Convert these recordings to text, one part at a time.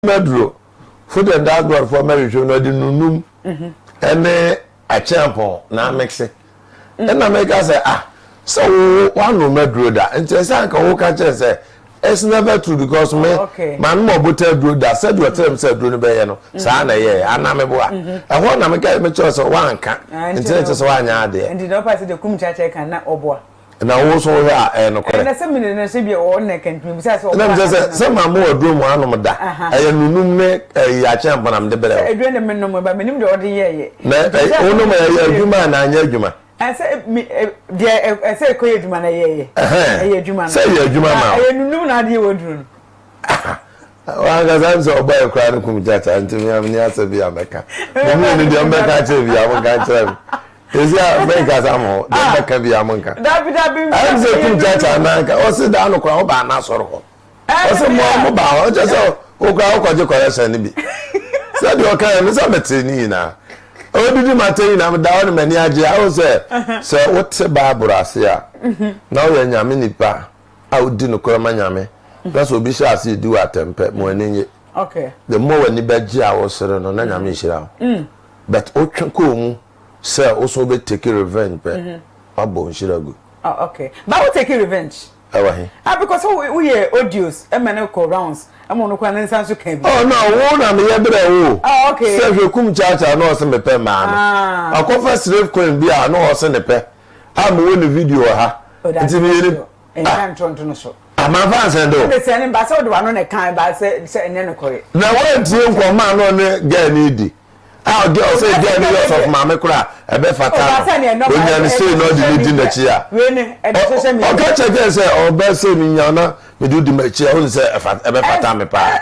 Maduro food and drug board foɔ mɛhwehwɛ no ɔde nunum ɛne akyɛnpɔn na amekse ɛna meka sɛ ah sɛ wo wanom aduro da nti ɛsɛ anka wo ka kyerɛ sɛ it's never true because me Oh, okay. manom ɔbota aduro da sɛdeɛ ɔkyerɛ me sɛ aduro no bɛyɛ no saa na ɛyɛɛ anaa meboa ɛhɔ na meka mekyerɛ sɛ woanka Ah, nti na kyerɛ sɛ woanyɛ adeɛ Nti na ɔpa sɛ de kum kyakyɛ kan na ɔboa. Na wo nso wohwɛ a ɛyɛ nokorɛ. Ɛna sɛ mene no sɛ bia ɔwɔ na kɛntumi bisa sɛ ɔbɔ sɛ sɛ sɛ maa mo aduro mu anom da ɛyɛ nunum ne ɛyi akyɛn bɔ na mede brɛ wo. Aduro ne menom ba menim deɛ ɔde yɛɛyɛ. Na wonom ɛyɛ adwuma anaa anyɛ adwuma. Ɛsɛ mi deɛ ɛsɛ ɛkɔ yɛ adwuma na ɛyɛɛyɛ. Ɛyɛ adwuma no. Sɛ ɛyɛ adwuma ma wo. Ɛyɛ nunum na adeɛ wɔ aduro no. Wankasa m sɛ ɔbɔ ɛkora no kum kyakya nti me amene asɛ bi a mɛka. Mo mmienu deɛ mbɛka akyerɛ bi a monka nkyerɛ me. Esi a mɛnkasa mo ho deɛ mbɛka bi a monka. Dabi dabi Ɛm sɛ kum kyakya nanka ɔse daa no kora wobaa n'asɔre hɔ. Ɔse mo mo baa hɔ ɔkyɛ sɛ wokora wokɔgye correction no bi. Sɛdeɛ ɔka yɛ me sɛ mete ne nyinaa. Ɔdidi mata nyinaa meda hɔ ne m'ani agye ahu sɛ sɛ wote Bible ase a na woyɛ Nyame nipa a wodi nokorɛ ma Nyame na sɛ obi hyɛ ase redi wo atɛm pɛ, ma w'ani nnye. The more w'ani bɛgye a wosere no, na Nyame rehyira wo. But wotwe kɔɔ mu sɛ wo so wobɛ take revenge pɛ, woabɔ wo nhyira agu. Oh, okay. But wo take revenge? Ɛwɔ he? Ah, because wo woyɛ audios ɛma no kɔ rounds, ɛma ɔno koraa ne nsa nso ka bi. Oh no, wo na meyɛ brɛ wo. Oh, okay. Sɛ hwɛ kum kyaakyaa na ɔse mepɛ mmaa no. Ah. Akɔfa slave queen bi a na ɔse ne pɛ. A mewɔ ne video wɔ ha. Nti meyɛ ne. Nka ntonto no so. Amanfa ansɛn de o. Wode sɛ ne ba sɛ wode w'ano na ɛka ba sɛ sɛ ɛnyɛ nokorɛ. Na wantie nkɔmmɔ a na ɔne girl no redi a ɔgɛ ɔsɛ girl no yɛ ɔsɔfo maame koraa a ɛbɛfata no onya no sei na ɔde no di n'akyi a ɔka kyerɛ girl sɛ ɔbɛ sei menya na mede wo di m'akyi a wohu sɛ ɛbɛfata me paa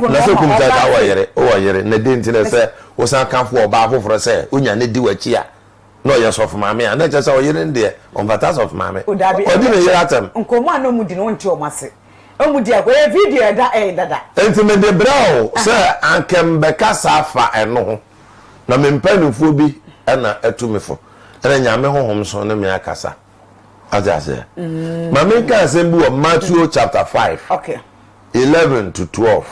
na sɛ kum kyakya wɔ yere wowɔ yere na dɛn nti na ɛsɛ wosan kamfo ɔbaa foforɔ sɛ wonya no di w'akyi a na ɔyɛ sɔfo maame a, na ɛkyerɛ sɛ ɔyere no deɛ, ɔmfata sɔfo maame. O dabi, Ɔdi ne yere atɛm. Nkɔmmɔ a na wɔn di no, wonte wɔn ase. Wɔn di agorɔ. Ɛyɛ video a ɛda ɛyɛ dada. Enti mede brɛ wo sɛ anka mbɛkasa afa ɛno ho, na me mpanimfoɔ bi na atu me fo, ɛna Nyame Honhom nso ne me akasa. Ate aseɛ? Ma menka asɛm bi wɔ Matthew chapter 5, Okay. 11 to 12.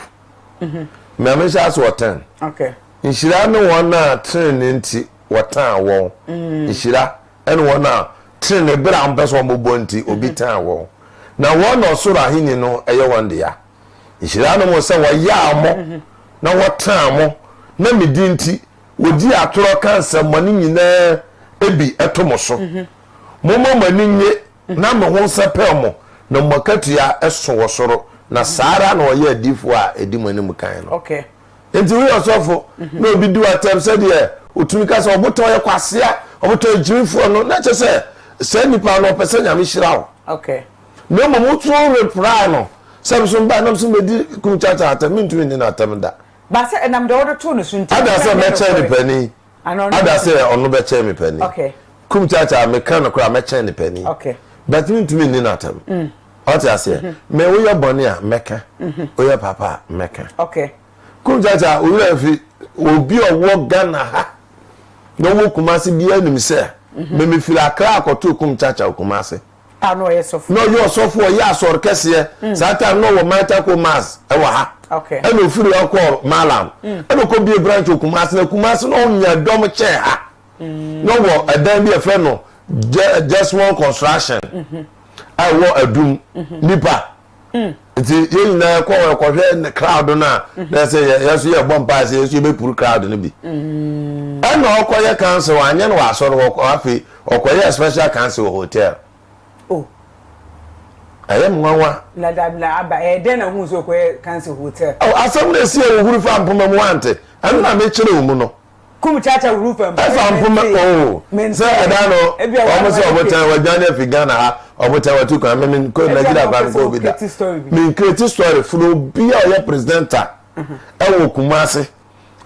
Ma menhyɛ ase wɔ 10. Okay. Nhyira ne wɔn a trenee nti wɔtan wɔn. Nhyira ne wɔn a trenee bere a wɔpɛ sɛ wɔbɔ nti obi tan wɔn, na wɔn na ɔsoro ahenni no yɛ wɔn dea. Nhyira ne mo sɛ wɔyaa mo na wɔtan mo, na me din nti wodi atorɔ ka nsɛmmɔne nyinaa bi to mo so. Momma mo ani nnye na mo ho nsɛpɛw mo, na mo akatua so wɔ soro, na saa ara na wɔyɛɛ adiyifo a edi mo anim kan no. Enti woyɛ ɔsɔfo na obi di wo atɛm sɛdeɛ otumi ka sɛ ɔbotɔ yɛ kwasea, ɔbotɔ yɛ gyimifoɔ no, na kyerɛ sɛ saa nipa no ɔpɛ sɛ Nyame hyira wo. Okay. Na mmom woto reply no sɛ me so mbae na me so mɛdi kum kyakya atɛm, mentumi nni no atɛm da. Ba sɛ ɛnam deɛ wode too no so nti. Ada sɛ mɛkyɛn ne panin. Ada sɛ ɔno bɛkyɛn me panin. Okay. Kum kyakya meka no koraa mɛkyɛn ne panin. Okay. But mentumi nni no atɛm. Mm. Ɔte aseɛ? Mhm. Me woyɛ bɔne a mɛka, mhm. woyɛ papa a mɛka. Okay. Kum kyakya wo werɛ fi obi a ɔwɔ Ghana ha na ɔwɔ Kumasi biara nim sɛ mhm. me mefiri Accra akɔtoo Kum kyakya wɔ Kumasi. Ah, na ɔyɛ sɔfo. Na ɔyɛ ɔsɔfo ɔyɛ asɔre kɛseɛ. Mm. Saa time na ɔwɔ Matako Mass ɛwɔ ha. Okay. Ɛna ofiri hɔ kɔɔ Malam. Mm. Ɛna ɔkɔ bie branch wɔ Kumasi na Kumasi na ɔnya dɔm kyɛn ha. Mm. Na ɔwɔ ɛdan bi yɛfrɛ no Jesmond Construction. Mm -hmm. a ɛwɔ adum nipa nti yɛn nyinaa kɔ hɔ kɔhwɛ crowd no a na ɛsɛ yɛ yɛn nso yɛbɔ mpae sɛ yɛn nso yɛbɛpuru crowd no bi ɛna ɔkɔyɛ council anyɛ no wɔ asɔre hɔ afei ɔkɔyɛ special council wɔ hotel oh. ɛyɛ me nwanwa. na da na aba ɛyɛ dɛn na ohun sɛ ɔkɔyɛ council hotel. Oh, asɛm na esi a ohuru fa mpoma mu ante ɛno na mekyerɛ wo mu no. Kum kyakya wuru fam. Ɛfa mpoma oo sɛ ɛda no wɔn sɛ wɔn tɛn wɔadwane afi Ghana ha wɔn tɛn wɔatu kwan me me kɔ Nigeria kwan me kɔ obi da me nkreti story funu obi a ɔyɛ presidenta ɛwɔ Kumasi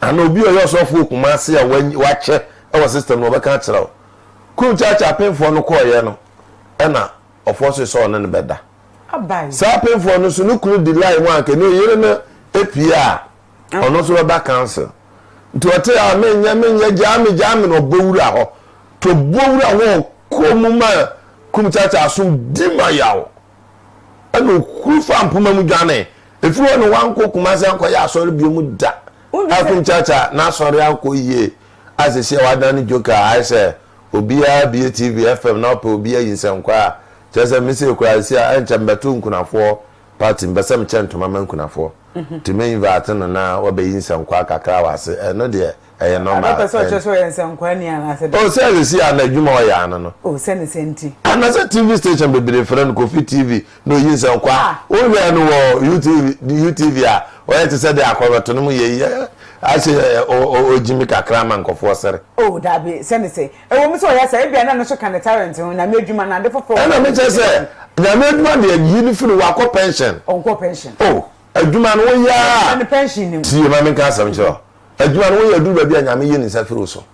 ana obi a ɔyɛ ɔsɔfo wɔ Kumasi a wakyɛ ɛwɔ system no ɔbɛka akyerɛ wo kum kyakya apemfoɔ no kɔɔyɛ no ɛna ɔfoɔ so sɛ ɔne no bɛda saa apemfoɔ no so ne kunu di line mu anka ne yere no epie a ɔno nso bɛba council. Nti ɔte a menyɛ menyɛ gyaa me gyaa me na ɔbɔ wura hɔ. Nti ɔbɔ wura hɔ ɔkɔ mu ma Kumkyakya aso di ma yaw. Ɛna ɔhuru faa mpoma mu dwanee. Ɛfiri hɔ no wankɔ Kumasi ankɔyɛ asɔre bio mu da. A Kumkyakya n'asɔre ankɔ yie a seesei a wadane joker a ayɛ sɛ obiara bue TV, FM na ɔpɛ obi ayi nsɛnkwaa a kyerɛ sɛ me sei koraa seesei a ɛnkyɛ mebɛto nkunafoɔ party mepɛ sɛ mekyɛ ntoma ma nkunafoɔ nti me invite no na wabɛyi nsɛnkwaa kakra wɔ ase ɛno deɛ ɛyɛ normal. Ɔpɛ sɛ ɔkyerɛ sɛ ɔyɛ nsɛnkwaa ni anaasɛ dɛn? Oh sɛ sɛsi a na adwuma a ɔyɛ ano no. Oh sɛ ne sɛ nti. Anasɛ TV station bebree frɛ no Kofi TV na oyi nsɛnkwaa wohwɛɛ no wɔ UTV UTV a ɔyɛ te sɛ deɛ akɔrɔto no mu yɛ yi ayɛ sɛ ɔgyimi kakra ma nkɔfoɔ sere. Oh daabi sɛ ne sɛ Ɛwɔ mu sɛ ɔyɛ saa, ebia na ɛno nso ka ne talent ho, Nyame adwuma no, ade foforɔ wɔ Ɛna hɔ. mekyerɛ sɛ, Nyame adwuma deɛ, yi no firi hɔ, wakɔ pension. Ɔnkɔ pension. Oh, adwuma no woyɛ a. Yɛmfa no pension no mu. Tie, ma menka asɛm nkyerɛ wo. Adwuma no woyɛ aduru baabi a Nyame yi ne nsa firi wo so.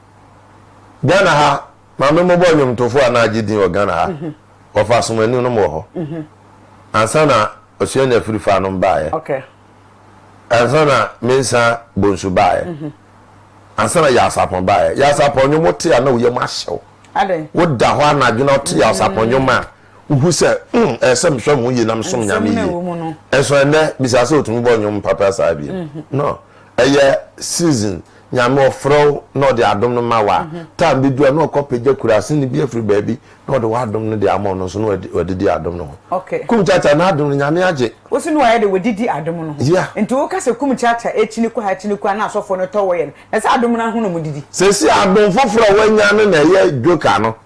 Ghana ha, ma me mmobɔ nnwomtofoɔ a na agye din wɔ Ghana ha. Wɔfa Asomani nom wɔ hɔ. Ansa na Osuani Afirifa nom baeɛ. Okay. Ansa na Mensah Bonsu baeɛ. Ansa na Yaw Sarpong baeɛ. Yaw Sarpong nnwom wote a na wo yam ahyɛ wo. Adɛn? Woda hɔ anadwo na wote Yaw Sarpong nnwom a, wohu sɛ mm, ɛyɛ sɛ mehwɛ me ho yie na mesom Nsɛm Nyame no a yie. ɛwɔ mu no. Nso ɛnnɛ, bisa sɛ otumi bɔ nnwom papa saa bio. No. Ɛyɛ season. Nyame ɔfrɛ wo na ɔde adom no ma wo a, time bi du a na ɔkɔ pagya kuraseni bi afiri baabi na ɔde w'adom no de ama ɔno nso na wadidi adom no ho. Okay. Kum Chacha n'adom no Nyame agye. Wo se no wayɛ de wadidi adom no ho. Yeah. Nti wo ka sɛ Kum Chacha ekyini kɔ ha ekyini kɔ ha na asɔfoɔ no tɔ wɔ yɛ no, na sɛ adom no aho na ɔmo didi. Sɛsi adom foforɔ a wanya no na ɛyɛ Joker no,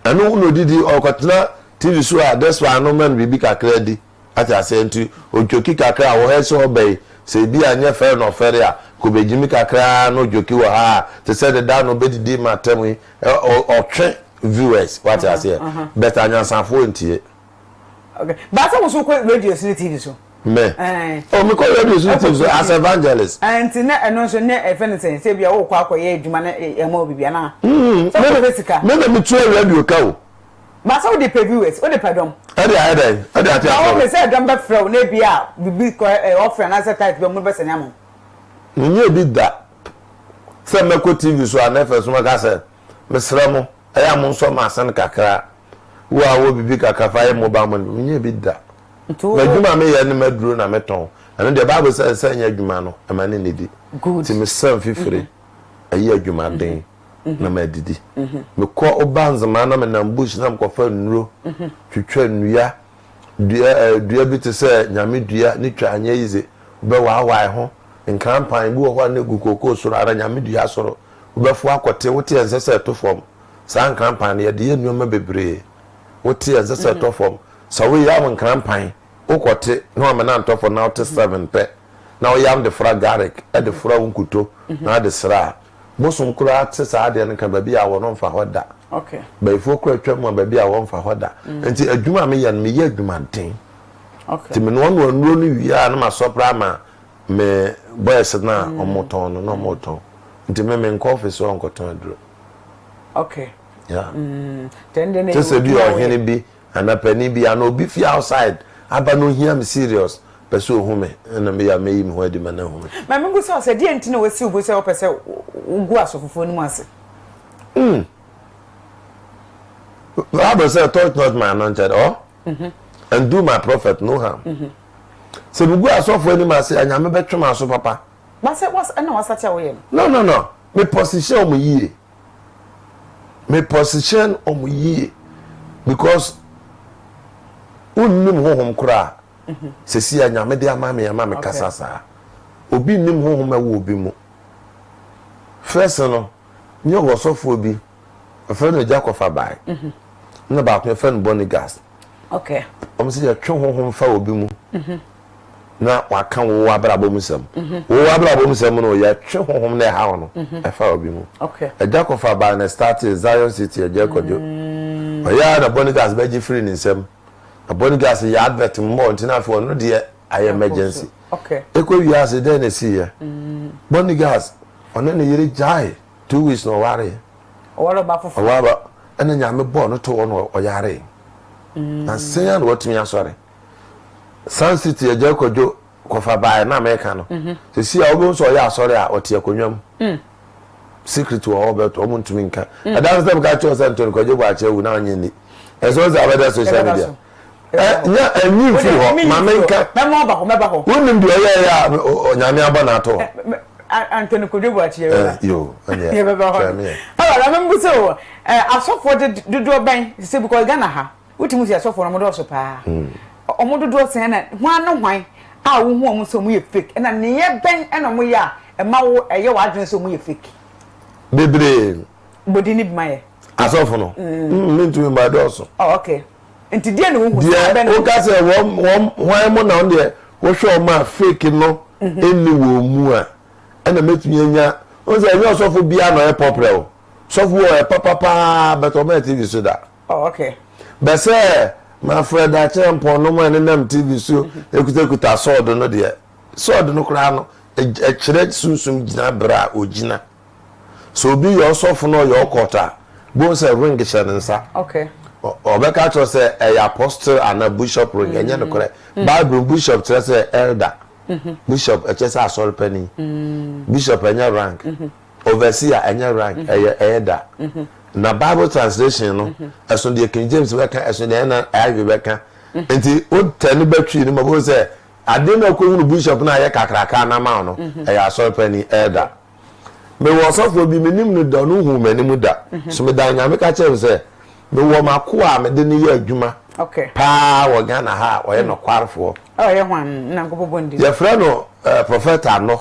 ɛno ho na odidi, ɔkɔtena TV so a Despite no ma no biribi kakra di. Ate aseɛ? Nti odwoki kakra a, wɔ ha sɛ ɔba yi, sɛ ebi a nyɛ fɛre na ɔfɛre a, kɔbɛgyimi kakra ara na odwoki wɔ ha a, te sɛ deda na ɔbɛdidi m'atɛm yi, ɔtwe viewers, wate aseɛ? But anyansafoɔ ntie. Okay. But sɛ wo so wokɔ radio so ne TV so? Me? Oh, mekɔ radio so ne TV so as evangelist. Nti na ɛno nso ne ɛfɛ ne sɛn, sɛ ebia wokɔ akɔyɛ adwuma na ɛma wo biribi anaa? Sɛ wokɔpɛ sika? Me na metua radio ka o. Ba sɛ wode pɛ viewers, wode pɛ dɔm. Ɛde ayɛ dɛn? Ɛde ate Na asɔre. wopɛ sɛ dɔm bɛfrɛ wo na ebi a biribi kɔ ɛ ɔfrɛ anaasɛ tight bi a wɔn bɛsɛne ama wo. Menyɛɛ bi da sɛ mɛkɔ TV so anaa FM so mɛka sɛ, Mesrɛ mo, ɛyɛ a monsɔ m'asen kakra. Wo a wowɔ biribi kakra fa yɛ mobile money. Menyɛɛ bi da. Nti wo. M'adwuma a meyɛ ne m'aduro na metɔn. Ɛno deɛ Bible sɛ sɛ ɛnyɛ adwuma no, ɛma no nnidi. Good. Nti mesɛ mfifire, ɛyɛ adwumaden. na madidi. Mekɔ woba Nzemaa na menam bush na mekɔfa nnuro, twitwa nnua, dua eh, dua bi te sɛ nyame dua ne twa anyɛ yize, wobɛwaawae ho, nkrampan bi wɔ hɔ a na egu kookoo soro ara nyame dua soro, wobɛfo akɔte, wote a ɛnsɛ sɛ ɛto fam. Saa nkrampan no yɛde yɛ nneɛma bebree, wote a ɛnsɛ sɛ ɛtɔ fam. Sɛ woyam nkrampan, wokɔte na wamena antɔ fam na wote seven pɛ, na woyam de fra garlic, de fra wo nkuto na ade sra a, Bosom koraa te saa adeɛ no ka baabi a wɔn mfa hɔ da. Bayifoɔ koraa twa mu a baabi a wɔn mfa hɔ da. Nti adwuma a meyɛ no meyɛ adwumaden. Nti me noanoa nnuro no wie a na masɔpra ama me boys no a wɔn tɔn no na wɔn tɔn. Nti me menkɔ office hɔ nkɔtɔn aduro. Okay. Yeah. Te sɛ bi ɔhene bi Ana panin bi ana obi fi outside aba na ohia me serious pɛ sɛ ohu me ɛna meyɛ a mɛyi me ho adi ma no ahu me. Ma mebisa wo sɛ, deɛn nti na woasi wo bo sɛ wopɛ sɛ wogu asɔfofoɔ no mu ase? Mm. Bible sɛ touch not my anointed or mm -hmm. and do my prophet no harm. Mm -hmm. Sɛ megu asɔfoɔ anim ase a Nyame bɛtwe m'aso papa. Ba sɛ ɛna wasate a woyɛ no. No no no me position wɔn yie. Me position wɔn yie because wonnim honhom koraa sɛsi a nyame de ama me ama me kasa saa obi nnim honhom ɛwɔ obi mu first no nyɛ wɔ sɔfoɔ bi ɛfɛ no agya kɔfa bae na baako yɛfrɛ no Bonigas. Okay. Wɔn sɛ yɛtwe honhom fa obi mu na waka wo abrabɔ mu sɛm. Wo abrabɔ mu sɛm no yɛtwe honhom na ɛhaw no ɛfa obi mu. Okay. Agya kɔfa baa na started Zion City agya kɔdwo. Ɔyɛ a na Bonigas bɛgye firi ne nsam. Na Bonigas yɛ advert mmɔ nti na afei ɔno deɛ ayɛ emergency. Okay. Ekɔ wiase dɛn na esiiɛ? Bonigas ɔne ne yere gyae 2 weeks na ɔwaree. Ɔware ɔba foforɔ. Ɔware ɔba ɛna nyame bɔɔ no to hɔ na ɔyaree. Na sɛn a na watumi asɔre. Sun City agya kwadwo kɔfa baeɛ na meka no. Sɛsi a wobɛhu sɛ ɔyɛ asɔre a ɔte akonnwa mu. Secret wɔ hɔ bɛto ɔmo ntumi nka. Ɛda no sɛ meka kyerɛ sɛ Ntoni Kwadwo Boakye awu na ɔnye nni. Ɛsɛ sɛ abɛda social media. Nya ɛnyi mfiri hɔ ma menka. Wonim deɛ ɔyɛɛyɛ a Onyame abɔ no ato hɔ. Anthony Kwadwo Boakye yɛbɛba. Yo, ɛneɛ. Yɛbɛba hɔ. Alright, na membu sɛ o, asɔfoɔ dodoɔ bɛn sɛ because Ghana ha, wotumi sɛ asɔfoɔ no wɔn dɔɔso paa. Wɔn dodoɔ sɛn na hwan ne hwan a wohu wɔn sɛ wɔn yɛ fake ɛna nneyɛɛ bɛn ɛna wɔn yɛ a ɛma wo ɛyɛ w'adwene sɛ wɔn yɛ fake? Bebree. Bɔ din no bi ma yɛ. Asɔfo no? Mentumi mmɔ, ɛdɔɔso. Oh, okay. Nti deɛ na wohu saa bɛn na. Deɛ woka sɛ wɔn wɔn hwan mu na wɔn deɛ wohwɛ wɔn a fake no nni wɔn mu a ɛna mɛtumi anya wɔn sɛ ɛnyɛ ɔsɔfo biara na ɔyɛ pɔprɛ o sɔfo wɔ ɔyɛ papa paa bɛtɛ ɔmo yɛ tv so da. Oh, okay. Bɛsɛ mafrɛ dakyɛ mpɔn nom a ɛnenam tv so ekutakuta sɔɔdo no deɛ sɔɔdo no koraa no ɛkyerɛ sunsum gyina berɛ a ogyina. Sɛ obi yɛ ɔsɔfo na ɔyɛ ɔkɔt a, bohu sɛ ring hyɛ ne nsa. Ɔbɛka akyerɛ wo sɛ ɛyɛ apostle anaa bishop ring, ɛnyɛ mm. nokorɛ. Mm. Bible bishop kyerɛ sɛ elder. Mm-hmm. Bishop ɛkyerɛ sɛ asɔre panin. Mm. Bishop ɛnyɛ rank. Mm-hmm. Overseer ɛnyɛ rank, mm-hmm. ɛyɛ elder. Na Bible translation no, ɛso deɛ King James bɛka, ɛso deɛ NIV bɛka. Nti wotɛ ne bɛtwi no ma bohu sɛ adeɛ no a ɔkɔhunu bishop no a ɛyɛ kakraka no ama wo no, ɛyɛ asɔre panin, elder. Mewɔ ɔsɔfoɔ bi, mennim no da, ɔno nhuu m'anim da. So medaa Nyame ka kyerɛɛ no sɛ, mewɔ m'akoa a mede no yɛ adwuma paa wɔ Ghana ha a ɔyɛ nɔkwarefoɔ. Ɔyɛ hwan na nkɔbɔbɔ ne din? Yɛfrɛ no Prɔfɛt Ano.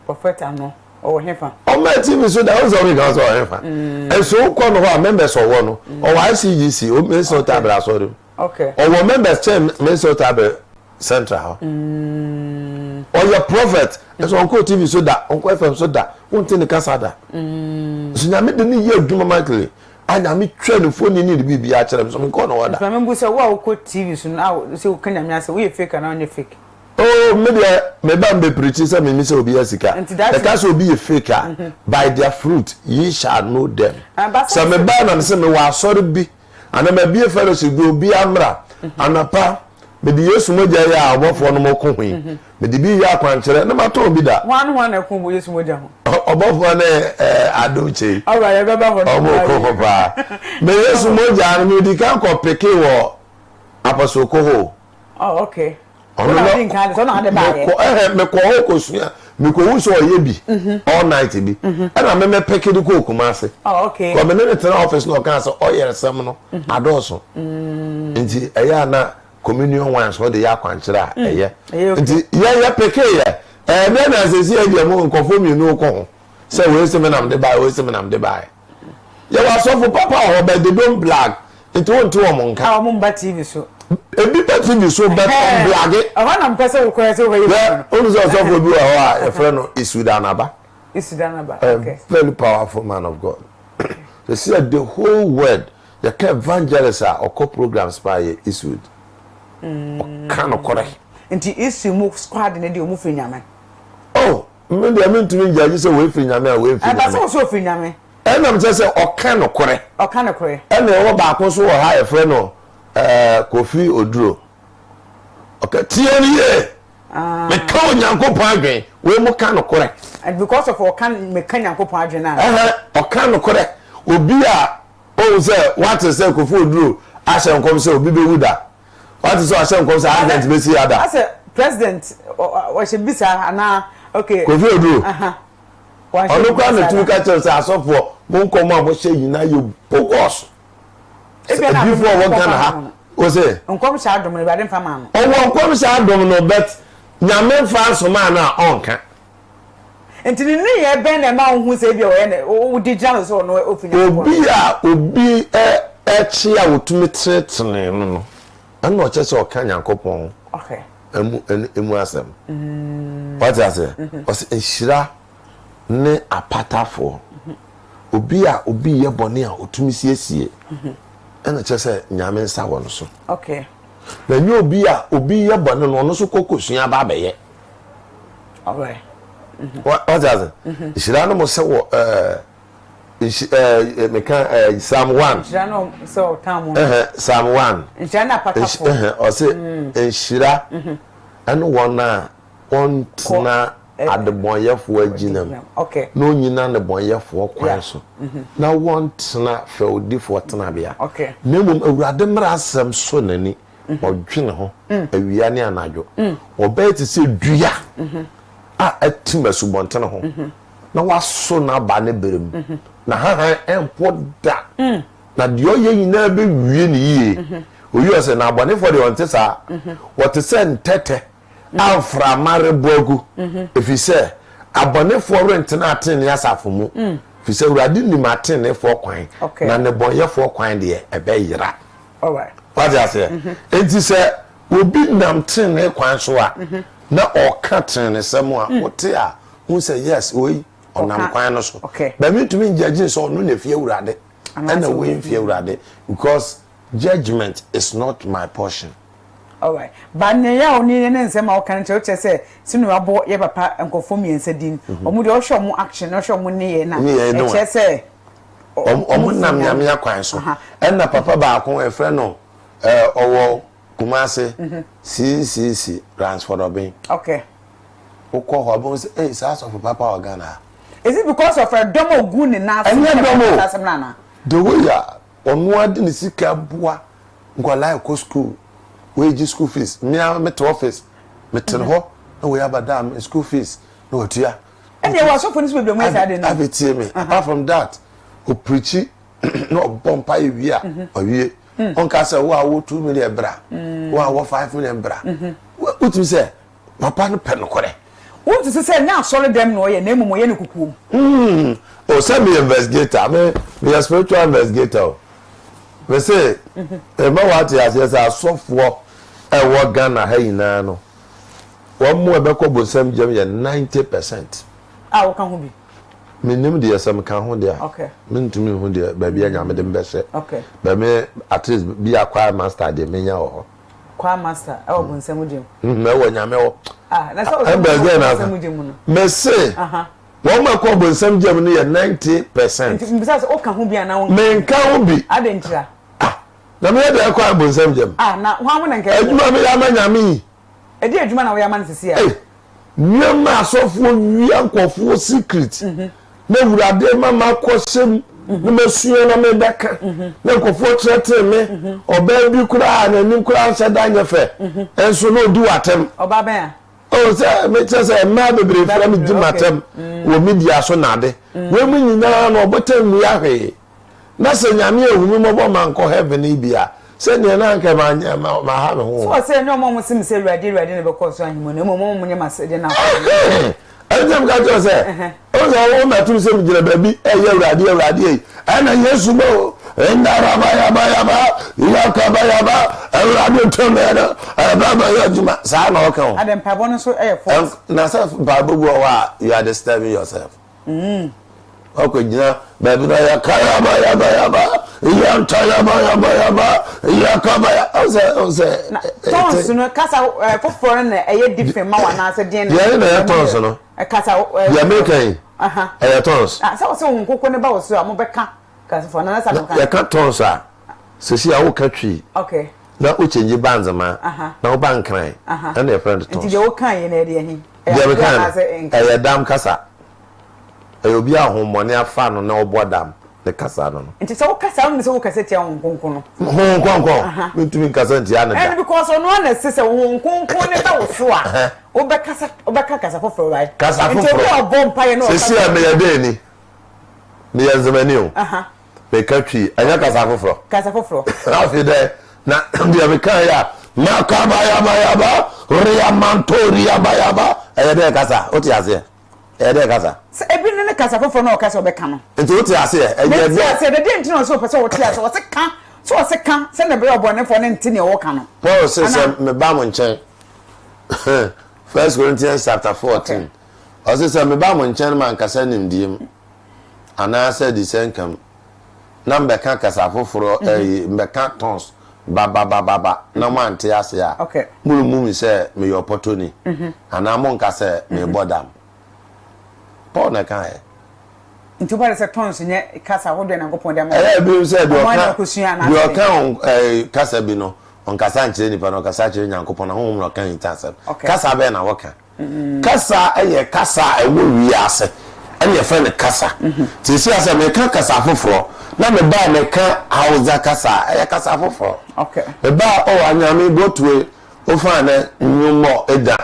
Prɔfɛt Ano, ɔwɔ hefa? Ɔmmaa TV so da, wohu sɛ ɔreka sɛ ɔwɔ hefa. Nso wokɔ no hɔ a, members ɔwɔ no, ɔwɔ ICGC, Mason Tabere asɔre mu. Ɔwɔ members kyɛn Mason Tabere Central hɔ. Ɔyɛ prophet nso ɔnkɔ TV so da, ɔnkɔ FM so da, wonte ne kasa da. Nso Nyame de ne yɛ adwuma mightily. A Nyame twa ne foni ne ne biribi akyerɛ me so menkɔ no hɔ da. Nti maame mbu sɛ wo a wokɔ TV so no a sɛ woka Nyame asɛm woyɛ fake anaa wonyɛ fake? Oh me deɛ me ba mbɛ preachi sɛ me sɛ obi yɛ sika. Ɛka sɛ obi yɛ fake a by their fruit ye shall know them. Sɛ me ba na me sɛ me wɔ asɔre bi Ana mabue fellowship bi, obiara mmra. Anapa, mede Yesu mogya yi a ɔbɔfoɔ nom ko ho yi, mede bi reyɛ akwankyerɛ, na matɔn bi da. Hwan ne hwan na ɛko wɔ Yesu mogya ho? Ɔbɔfoɔ ne eh, Adom Kyei. Alright, yɛbɛba hɔ no. Ɔmo ko ho paa. Me Yesu mogya no, medi kan kɔ peke wɔ Apostle Koho. Oh, okay. Ɔno na mekɔ ɛhɛ mekɔ hɔ kɔsua mekɔhu sɛ ɔyɛ bi mhm. all night bi mhm. ɛna me mepeke de kɔɔ Kumase oh, kɔ me ne ne tena office na ɔkaa sɛ ɔyɛ nsɛm no mhm. adɔɔso mm. nti ɛyɛ a na communion wine so ɔde yɛ akwankyerɛ a mm. ɛyɛ nti yɛyɛ peke yɛ ɛdɛ na asɛsi ɛdeɛ mu nkɔfoɔ mmienu kɔ ho sɛ wei se me nam de bae wei se me nam de bae Yɛwɔ asɔfo papa wɔ hɔ but they don't blag nti wonte wɔn nka. A wɔn mba TV so. Ebi ba TV so but wɔn blage. Ɛhɔ na mpɛ sɛ wokɔyɛ sɛ wobɛyɛ bi no. Wonu sɛ ɔsɔfo bi wɔ hɔ a yɛfrɛ no Isudanaba. Isudanaba okay. A very powerful man of God. Sɛsi the whole world yɛka evangelist a ɔkɔ programs paa yɛ Eastwood. Ɔka nokorɛ. Nti Eastwood mu squad no deɛ ɔmo firi Nyame. Oh Me deɛ mentumi ngyagye sɛ wei firi Nyame a wei mfiri Nyame. Ɛba sɛ ɔsɛ ɔfiri Nyame. Ɛna mekyerɛ sɛ ɔka nokorɛ. Ɔka nokorɛ. Ɛna ɛwɔ baako nso wɔ ha yɛfrɛ no ɛɛ Kofi Oduro. Ɔka tie no yie. Ah. Meka Onyankopɔn adwen. Wei mo ka nokorɛ. And because of ɔka meka Nyankopɔn adwen a. Ɛhɛ ɔka nokorɛ. Obi a ohun sɛ wate sɛ Kofi Oduro ahyɛ nkɔm sɛ obi bɛwu da. Wate sɛ ɔahyɛ nkɔm sɛ advent bɛsi ada. Asɛ president ɔhyɛ bi saa anaa okay. Kofi Oduro. Ɔno koraa na tumi ka kyerɛ sɛ asɔfoɔ mo nkɔm a mohyɛ nyinaa yɛ bogus. Adiifoɔ a wɔ Ghana ha wo se. Nkɔmhyɛ adom no Awurade nfa maa no. Ɔwɔ nkɔmhyɛ adom no but Nyame nfa nsomaa no a ɔnka. Nti ne nneyɛɛ bɛn na ɛma wohu sɛ ebia ɔyɛ ne wode gyina no sɛ ɔno ofi Nyankopɔn? Obi a obi kye a otumi tenetene no no, ɛna ɔkyerɛ sɛ ɔka Nyankopɔn mu emu asɛm. Wate aseɛ? Ɔsɛ nhyira ne apatafoɔ. Obi a obi yɛ bɔne a otumi siesie, ɛna kyerɛ sɛ Nyame nsa wɔ no so. Na nyɛ obi a obi yɛ bɔne no, ɔno nso kɔ kosua ba abɛyɛ. Wate ase? Nhyira no mo sɛ wɔ ɛɛ meka ɛɛ Psalm 1. Nhyira no sɛ ɔtan mo. Psalm 1. Nhyira no apatafo. Ɔse nhyira ɛne wɔn a wɔntena. adebɔnyɛfoɔ agyina mu, na ɔnnyina nnebɔnyɛfoɔ kwan so, na wɔntena fɛwdifoɔ tenabea, na mmom Awurade mmara asɛm sɔ n'ani, ɔdwene ho awia ne anadwo. Ɔbɛyɛ te sɛ dua a atim asubɔnten ho, na waso n'aba ne berɛ mu, n'ahahan rempo da, na deɛ ɔyɛ nyinaa bɛwie no yie. Oyi ɔsɛ, na abɔnefoɔ deɛ wɔnte saa, wɔte sɛ ntɛtɛ a mframa rebɔ agu, ɛfiri sɛ abɔnefoɔ rentena atenenee asafo mu, ɛfiri sɛ Awurade nim ateneneefoɔ kwan, na nnebɔneyɛfoɔ kwan deɛ, ɛbɛyera. Wate aseɛ? Enti sɛ obi nam tenenee kwan so a, na ɔka tenenesɛm a, wote a, wohu sɛ yes, wei ɔnam kwan no so. But mentumi ngyagye sɛ ɔno na ɛfie Awurade, ɛna wei mfie Awurade, because judgement is not my portion. Alright but nea ɛyɛ a ɔne ne nsɛm a ɔka no kyerɛ wokyerɛ sɛ sɛnea wabɔ yɛ papa nkurɔfoɔ mmiɛnsa din wɔn deɛ ɔhwɛ wɔn action na ɔhwɛ wɔn nneyɛɛ no a ɛkyerɛ sɛ wɔn nam Nyame akwan so ɛna papa baako yɛfrɛ no ɔwɔ Kumasi CCC Ransford Obeng okay wokɔ hɔ a wobɛhu sɛ ei saa asɔfo papa wɔ Ghana ha. Is it because of ɛdɔm a ogu ne nan ase na ɛkɔ saa asɛm no anaa? The way a ɔno ara de ne sika boa Nkwadaa ɛkɔ school, wei gye school fees, me ara mete office, mete hɔ na wei aba da me school fees na watua. Ɛnna ɛwɔ asɔfo no so bebree wɔn yɛ saa de no. Abi tie me, apart from that, opreachi na ɔbɔ mpa yɛ wie a, ɔwie. Ɔnka sɛ wo a wɔ 2 million bra, wo a wɔ 5 million bra. Wotumi sɛ papa no pɛ nokorɛ. Wonsusu sɛ ɛnyɛ asɔredɛm na ɔyɛ na mmom ɔyɛ no kokoam? Hmm, oh, sɛ meyɛ investigator, me meyɛ spiritual investigator o. Me se, ɛma wate aseɛ sɛ asɔfoɔ ɛwɔ Ghana ha nyinaa no, wɔn mu a ɛbɛkɔ bonsam gyam yɛ 90%. A woka ho bi? Menim deɛ sɛ meka ho deɛ a, mentumi nhu deɛ baabi a Nyame de me bɛhyɛ. But me, at least bi a choir master deɛ menya wɔ hɔ. Choir master ɛwɔ bonsam gya mu. Mm, ɛwɔ Nyame hɔ. Ah, na sɛ ɔsɛ bɔ bonsam gya mu no. Mese, wɔn ma kɔ bonsam gya mu no yɛ 90%. Nti mbisa sɛ ɔka ho bi anaa wɔn. Menka ho bi. Adɛn ntira? Ah, na meyɛ deɛ ɛkɔ bonsam gya mu. Ah, na hwan mo na nka ɛkɔ? Adwuma meyɛ ama Nyame yi. Ɛdi adwuma na wɔyɛ ama no sisi a. Hey, nneɛma asɔfoɔ wia nkɔfoɔ secret na Awurade ma makɔ hyɛ mu na masua na mebɛka na nkɔfoɔ kyerɛkyerɛ me. Ɔbaa bi koraa n'anim koraa nhyɛ da nyɛ fɛ nso na ɔdi w'atɛm. Ɔbaa bɛn a? Oh, sɛ mekyerɛ sɛ mmaa bebree frɛ me di m'atɛm wɔ media so na ade. Wei mu nyinaa no ɔbotan mmua hwee. Na sɛ Nyame ahu me mmɔbɔ mankɔ heaven yi bi a, sɛdeɛ na anka maha me ho. So ɔsɛ ɛnyɛ wɔn a wɔse me sɛ, Awurade, Awurade na ɛbɛkɔ ɔsoro ahemman mu, na mmom wɔn a wɔnyɛ m'asɛdeɛ no akɔnnɔ. Ɛnti na meka kyerɛ wo sɛ, wohu sɛ womɛtom sɛ megyina baabi ɛyɛ Awurade, Awurade ei, ɛna Yesu bɛ o, ndarabayabayaba, yakabayaba, Awurade tumi no, ɛbɛ bɛyɛ adwuma. Saa na ɔka o. Adɛ mpaebɔ no nso ɛyɛ false. Na sɛ mpaebɔ bi wɔ hɔ a, you are disturbing yourself. Wakɔgyina baabi na yɛka yaba yaba yaba yanta yaba yaba yaba yaka ba ya ɔsɛ ɔsɛ. Na tongues no kasa foforɔ no na ɛyɛ different ma wo anaasɛ deɛn na. Deɛ na ɛyɛ tongues no. Kasa. Deɛ meka yi. Ɛyɛ tongues. Sɛ wɔsɛ wɔn nkoko ne ba wɔ so a wɔbɛka kasa foforɔ na nasa meka. Yɛka tongues a sisi a woka Twi. Okay. Na wo change ba Nzema na wo ba Nkran ɛna yɛfrɛ no tongues. Nti deɛ woka yi na ɛdeɛ he. Deɛ meka no ɛyɛ dam kasa. Ɛyɛ obi a ahommɔne afa no na ɔbɔ dam ne kasa no no. Nti sɛ wokasa a wonim sɛ wokasa tia Honhom Kronkron no? Honhom Kronkron? Mentumi nkasa ntia no da. Ɛno because ɔno ara na ɛse sɛ Honhom Kronkron no ba wo so a, wobɛkasa wobɛka kasa foforɔ right? Kasa foforɔ. Nti obi a ɔbɔ mpaeɛ na ɔka. Sɛsi a meyɛ dɛn ni? Meyɛ Nzemani o. Meka Twi, ɛnyɛ kasa foforɔ. Kasa foforɔ. Afei dɛ na deɛ meka yɛ a makabayabayaba riamantoriabayaba ɛyɛ dɛ kasa wote aseɛ? Ɛyɛ dɛ kasa. Sɛ ebi ne ne kasa foforɔ na ɔka sɛ ɔbɛka no. Nti wote aseɛ? Ɛyɛ dɛ. Mente aseɛ. Dɛ deɛ nti na ɔsɛ ɔpɛ sɛ ɔte aseɛ. Ɔse ka, sɛ ɔse ka sɛdeɛ ɛbɛyɛ ɔbɔnefoɔ no nte nea ɔka no. Paul se sɛ meba mo nkyɛn, First Corinthians chapter 14, ɔse sɛ meba mo nkyɛn mankasa nimdeɛ mu, anaasɛ adisɛnka mu, na mbɛka kasa foforɔ, ɛyi, mbɛka tongues bababababa na moante ase a, moremmu me sɛ meyɛ ɔpɔtɔni, anaa monka sɛ merebɔ dam. Paul na ɛkaeɛ. Nti wopɛ sɛ tongues nyɛ kasa ahodoɔ a Nyankopɔn de ama wɔn? Ɛyɛ ebinom sɛ deɛ ɔka deɛ ɔka ɛɛ kasa bi no, ɔnkasa nkyerɛ nipa no, ɔkasa kyerɛ Nyankopɔn na honhom na ɔka ahintasɛm. Kasa bɛn na wɔka? Kasa yɛ kasa a ɛwɔ wiase ɛna yɛfrɛ no kasa. Seesei a sɛ meka kasa foforɔ na meba a meka Hausa kasa a, ɛyɛ kasa foforɔ. Meba a oh Anyame botue ofa ne nyumɔ eda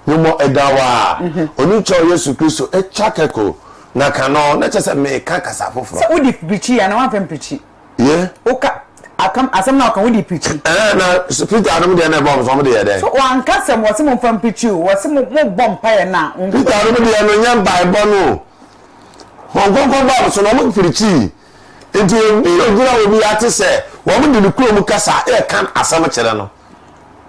nyumɔ eda waa onikyɛw Yesu Kristo etwa kɛko na kanɔ na kyerɛ sɛ meka kasa foforɔ. Sɛ wode pirikyi anaa woamfa mpirikyi? Ye. Woka akam asɛm na ɔka wode pirikyi. Ɛɛ na Peter nom deɛ na ɛbɔ wɔn so wɔn de yɛ dɛn? So wanka sɛ wɔse mo nfa mpirikyi o wɔse mo mo bɔ mpaeɛ na. Peter nom deɛ no nyɛ mpaebɔ no o Honhom Kronkron baa wɔn so na wɔn pirikyii nti obi a ogyina hɔ bi ate sɛ wɔn de ne kurom kasa ɛka asɛm kyerɛ no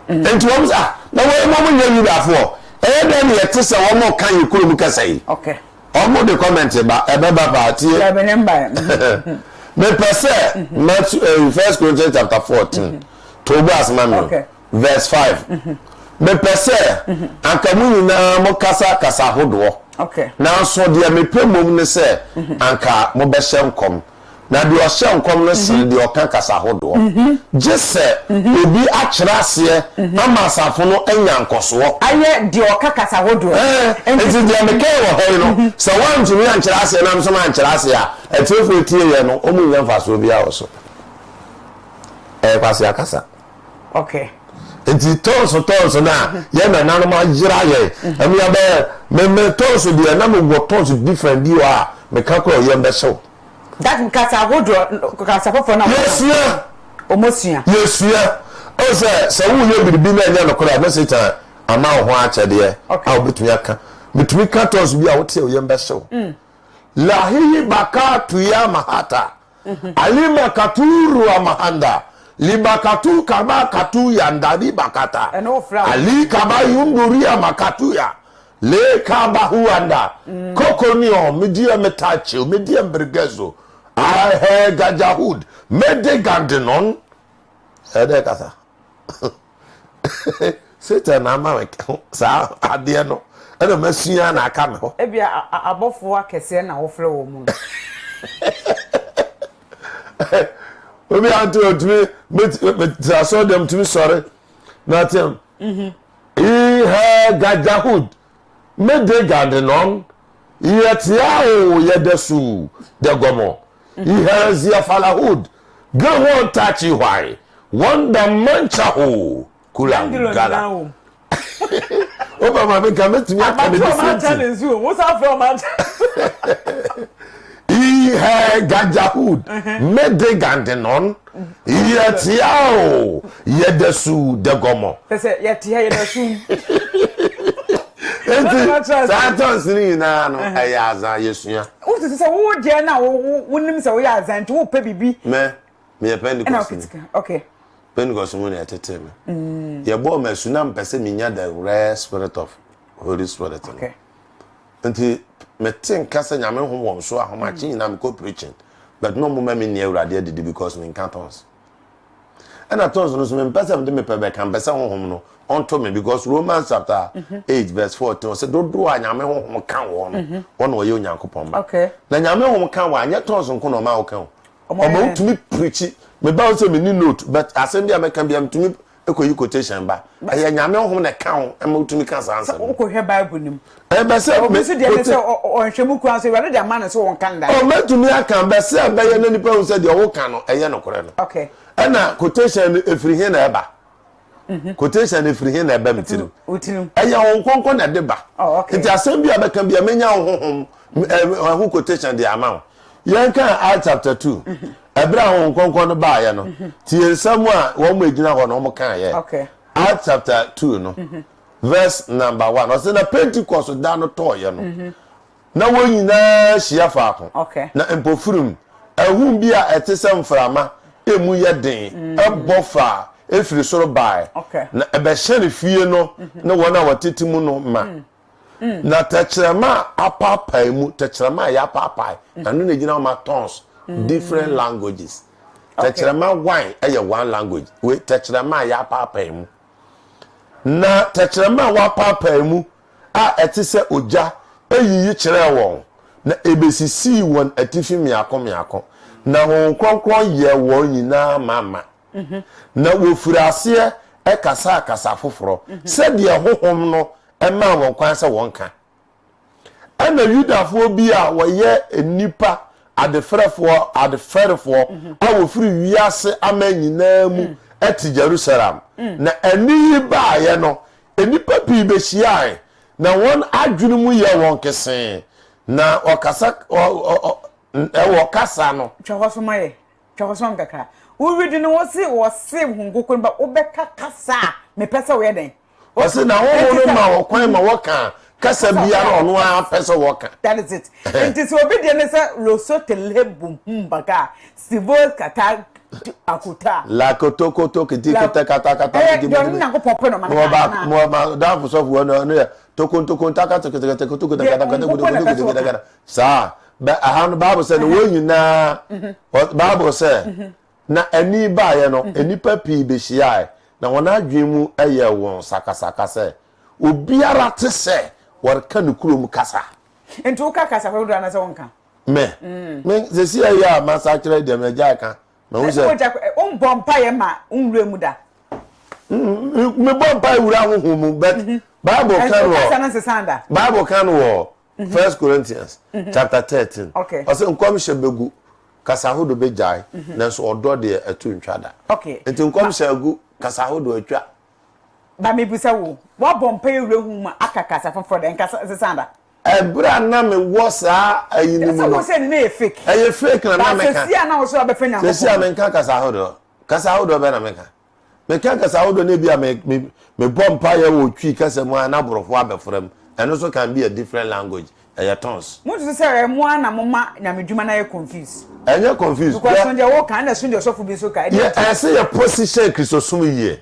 nti wɔn sɛ ah na wɔn wɔn nyɛ Yudafoɔ ɛyɛ dɛn na yɛte sɛ wɔn ka yɛ kurom kasa yi. Okay. Ɔmo de comment ba, ɛbɛba paa, tie. Dabi ne mbae. Mepɛ sɛ Matthew eh, First Corinthians chapter 14, to wo bo ase ma me o, verse 5. Mepɛ sɛ anka mo nyinaa mo kasa kasa hodoɔ, nanso deɛ mepɛ mmom ne sɛ anka mobɛhyɛ nkɔm. Na deɛ ɔhyɛ nkɔm no sene deɛ ɔka kasa hodoɔ, gye sɛ obi akyerɛ aseɛ ama asafo no anya nkɔsoɔ. Ayɛ deɛ ɔka kasa hodoɔ. Ɛɛ, enti deɛ mekae wɔ ha yi no, sɛ woantumi ankyerɛ aseɛ na me nso mankyerɛ aseɛ a, atiefoɔ a ɛtieeɛ no, wɔnnya mfasoɔ biara wɔ so. Ɛyɛ kwasea kasa. Okay. Nti tɔnso tɔnso no a yɛn nananom ayera yɛn ɛmu yɛbɛyɛ me me tɔnso deɛ na mewɔ tɔnso different bi wɔ a meka koraa ɔyam bɛhyew. That kasa ahodoɔ kasa foforɔ na Yɛsua. Wɔn sua. Yɛsua. Ɛwɔ sɛ sɛ woyɛ biribi na ɛnyɛ nokorɛ a na Satan ama wo ho akyɛdeɛ a wobɛtumi aka. Metumi ka tɔnso bi a wote a ɔyam bɛhyew. Lahihi baka tuya mahata. Alima katuru amahanda. Libakatu kaba katu yanda ribakata. Ali kaba yunduri amakatuya. Le kaba huanda. Koko nio midia metachiu midia mbrigezo. Ahe gajahud mede gandinon. Ɛdɛ kasa. Satan na ama me saa adeɛ no ɛna masua na aka me hɔ. Ebia abɔfoɔ akɛseɛ na wofrɛ wɔn no. Obi a nti otumi mete asɔre dɛm tumi sɔre na team. Ihe gajahud mede gandenon yɛtea o yɛdɛ su dɛgɔmɔ ihe ziafalahud ge wɔn tachi hwae wɔn da mancha ho kulangala. Woba ma menka mɛtumi aka ne de senti. Ihe gajahud mede gandenon Yɛtea o, yɛda su dɛgɔmɔ. Sɛ yɛtea yɛda su. Nti saa tɔns no nyinaa no ɛyɛ azan yɛsua. Wote sɛ wo deɛ na wonim sɛ woyɛ azan nti wopɛ biribi. Mɛ meyɛ Pentecost ni. Okay. Pentecost mu na yɛtetee me. Yɛbɔɔ me asu na mpɛ sɛ menya the rare spirit of Holy Spirit no. Okay. Nti mete nka sɛ Nyame hom wɔ me so ahomakye nyinaa mekɔ preaching but na ɔmo ma me nni Awurade adidi because menka tongues. Ɛna tongues no so mempɛ sɛ mede mepɛ bɛka mpɛ sɛ honhom no ɔnto me because Romans chapter 8 verse 14 ɔsɛ dodoɔ a Nyame honhom ka wɔn no wɔn na wɔyɛ Onyankopɔn mma. Na Nyame honhom ka wɔ anyɛ tongues nko na ɔma woka o. Ɔma wotumi preachi. Meba wo sɛ menni note but asɛm bi a mɛka bi a metumi Ekoyi quotation ba. Ɛyɛ Nyame honhom na ɛka wo ma wotumi ka saa nsɛm no. Sɛ wokɔhwɛ Bible no mu. Ɛbɛ sɛ Obi nso deɛ ne sɛ ɔnhwɛ mu koraa nso Awurade de ama no sɛ ɔnka no direct. Ɔmɛtumi aka bɛ sɛ ɛbɛyɛ na nipa hu sɛ deɛ woka no ɛyɛ nokorɛ no. Okay. Ɛna quotation no ɛfiri he na ɛba? Quotation no ɛfiri he na ɛba me tirim? Wo tirim. Ɛyɛ Honhom Kronkron na ɛde ba. Oh, okay. Nti asɛm bi a bɛka bi a mɛnya wo honhom ɛho quotation de ama wo. Yɛnka Acts chapter 2. Ɛberɛ a Honhom Kronkron no baeɛ no, tie nsɛm a wɔn a ɛgyina hɔ no wɔn kaeɛ. Acts chapter 2 no, verse number 1. Ɔsɛ na Pentecost da no tɔɔeɛ no, na wɔn nyinaa hyia faako. Na mpofirim, ahum bi a ɛte sɛ mframa emu yɛ den bɔ faa efiri soro baeɛ, na ɛbɛhyɛne fie no ne wɔn a wɔtete mu no ma. Na tɛkyerɛma a apaapae mu, tɛkyerɛma a yɛapaapae, ɛno na egyina hɔ ma tongues, different languages. Tɛkyerɛma one yɛ one language, wei tɛkyerɛma a yɛapaapae mu. Na tɛkyerɛma a wɔapaapae mu a ɛte sɛ ogya eyiyi kyerɛɛ wɔn, na ebesisii wɔn atifi mmiako mmiako, na Honhom Kronkron yɛɛ wɔn nyinaa mama. Na wɔfirii aseɛ kasaa kasa foforɔ, sɛdeɛ Honhom no. maa wɔn kwan sɛ wɔnka. Ɛnna Yudafoɔ bi a wɔyɛ nnipa adefɛrefoɔ adefɛrefoɔ a wɔfiri wiase aman nyinaa mu te Jerusalem. Na ɛnne yi baeɛ no, nnipa pii bɛhyiae, na wɔn adwene mu yɛɛ wɔn kesee, na wɔkasa wɔ kasa no. Twa hɔ so ma yɛ. Twa hɔ so ma me kakra. Woredi no, wose wɔse Honhom Kronkron ba, wobɛka kasa a mepɛ sɛ woyɛ dɛn? Ɔse na honhom no ma wɔ kwan ma wɔka kasa biara ɔno ara pɛ sɛ wɔka. That is it. Nti sɛ obi deɛ ne sɛ loso tele bum baka sivo kata akota. La koto koto kiti kete kata kata kiti deɛ ɔno Nyankopɔn pɛ no ma no ka anaa. Mo ma danfo sɔfo wɔ no yɛ toko ntoko ntaka kete kete koto koto kata kata koto koto koto kata kata saa bɛ aha no Bible sɛ no wɔn nyinaa Bible sɛ Na ani baeɛ no, nnipa pii bɛhyiae, na wɔn adwene mu yɛɛ wɔn sakasaka sɛ obiara te sɛ wɔreka ne kurom kasa. Nti woka kasa hodoɔ anaasɛ wonka? Me? Me, seesei yi a masakyera yi deɛ magyae ka. Mahu sɛ. Wombɔ mpaeɛ ma wonwura mu da? Mebɔ mpaeɛ wura honhom mu, but Bible ka no wɔ. Kasa no nsesa da? Bible ka no wɔ First Corinthians chapter 13. Ɔsɛ nkɔmhyɛ bɛgu. Kasa ahodoɔ bɛgyae, nanso ɔdɔ deɛ ɛto ntwa da. Nti nkɔmhyɛ agu, kasa ahodoɔ atwa. Ba mebisa wo, woabɔ mpaeɛ wura hu mu aka kasa foforɔ da, nkasa nsesa da? Ɛberɛ a na mewɔ saa ayi no mu no, Sɛ wo sɛ no na ɛyɛ fake. Ɛyɛ fake na na meka. Ba seesei a na wo so abɛfrɛ Nyankopɔn. Seesei a menka kasa ahodoɔ. Kasa ahodoɔ bɛn na meka? Meka kasa ahodoɔ no ebi a me me mebɔ mpaeɛ wɔ Twi kasa mu a na borɔfo abɛfra mu. Ɛno nso can be a different language. Ɛyɛ tongues. Mo nsusu sɛ ɛyɛ mo ara na mo ma nyamedwuma no ayɛ confuse. Ɛnyɛ confuse. Because so deɛ wo ka ɛna so deɛ ɔsɔfo bi nso ka. Yɛ ɛsɛ yɛ position Kristosom yie.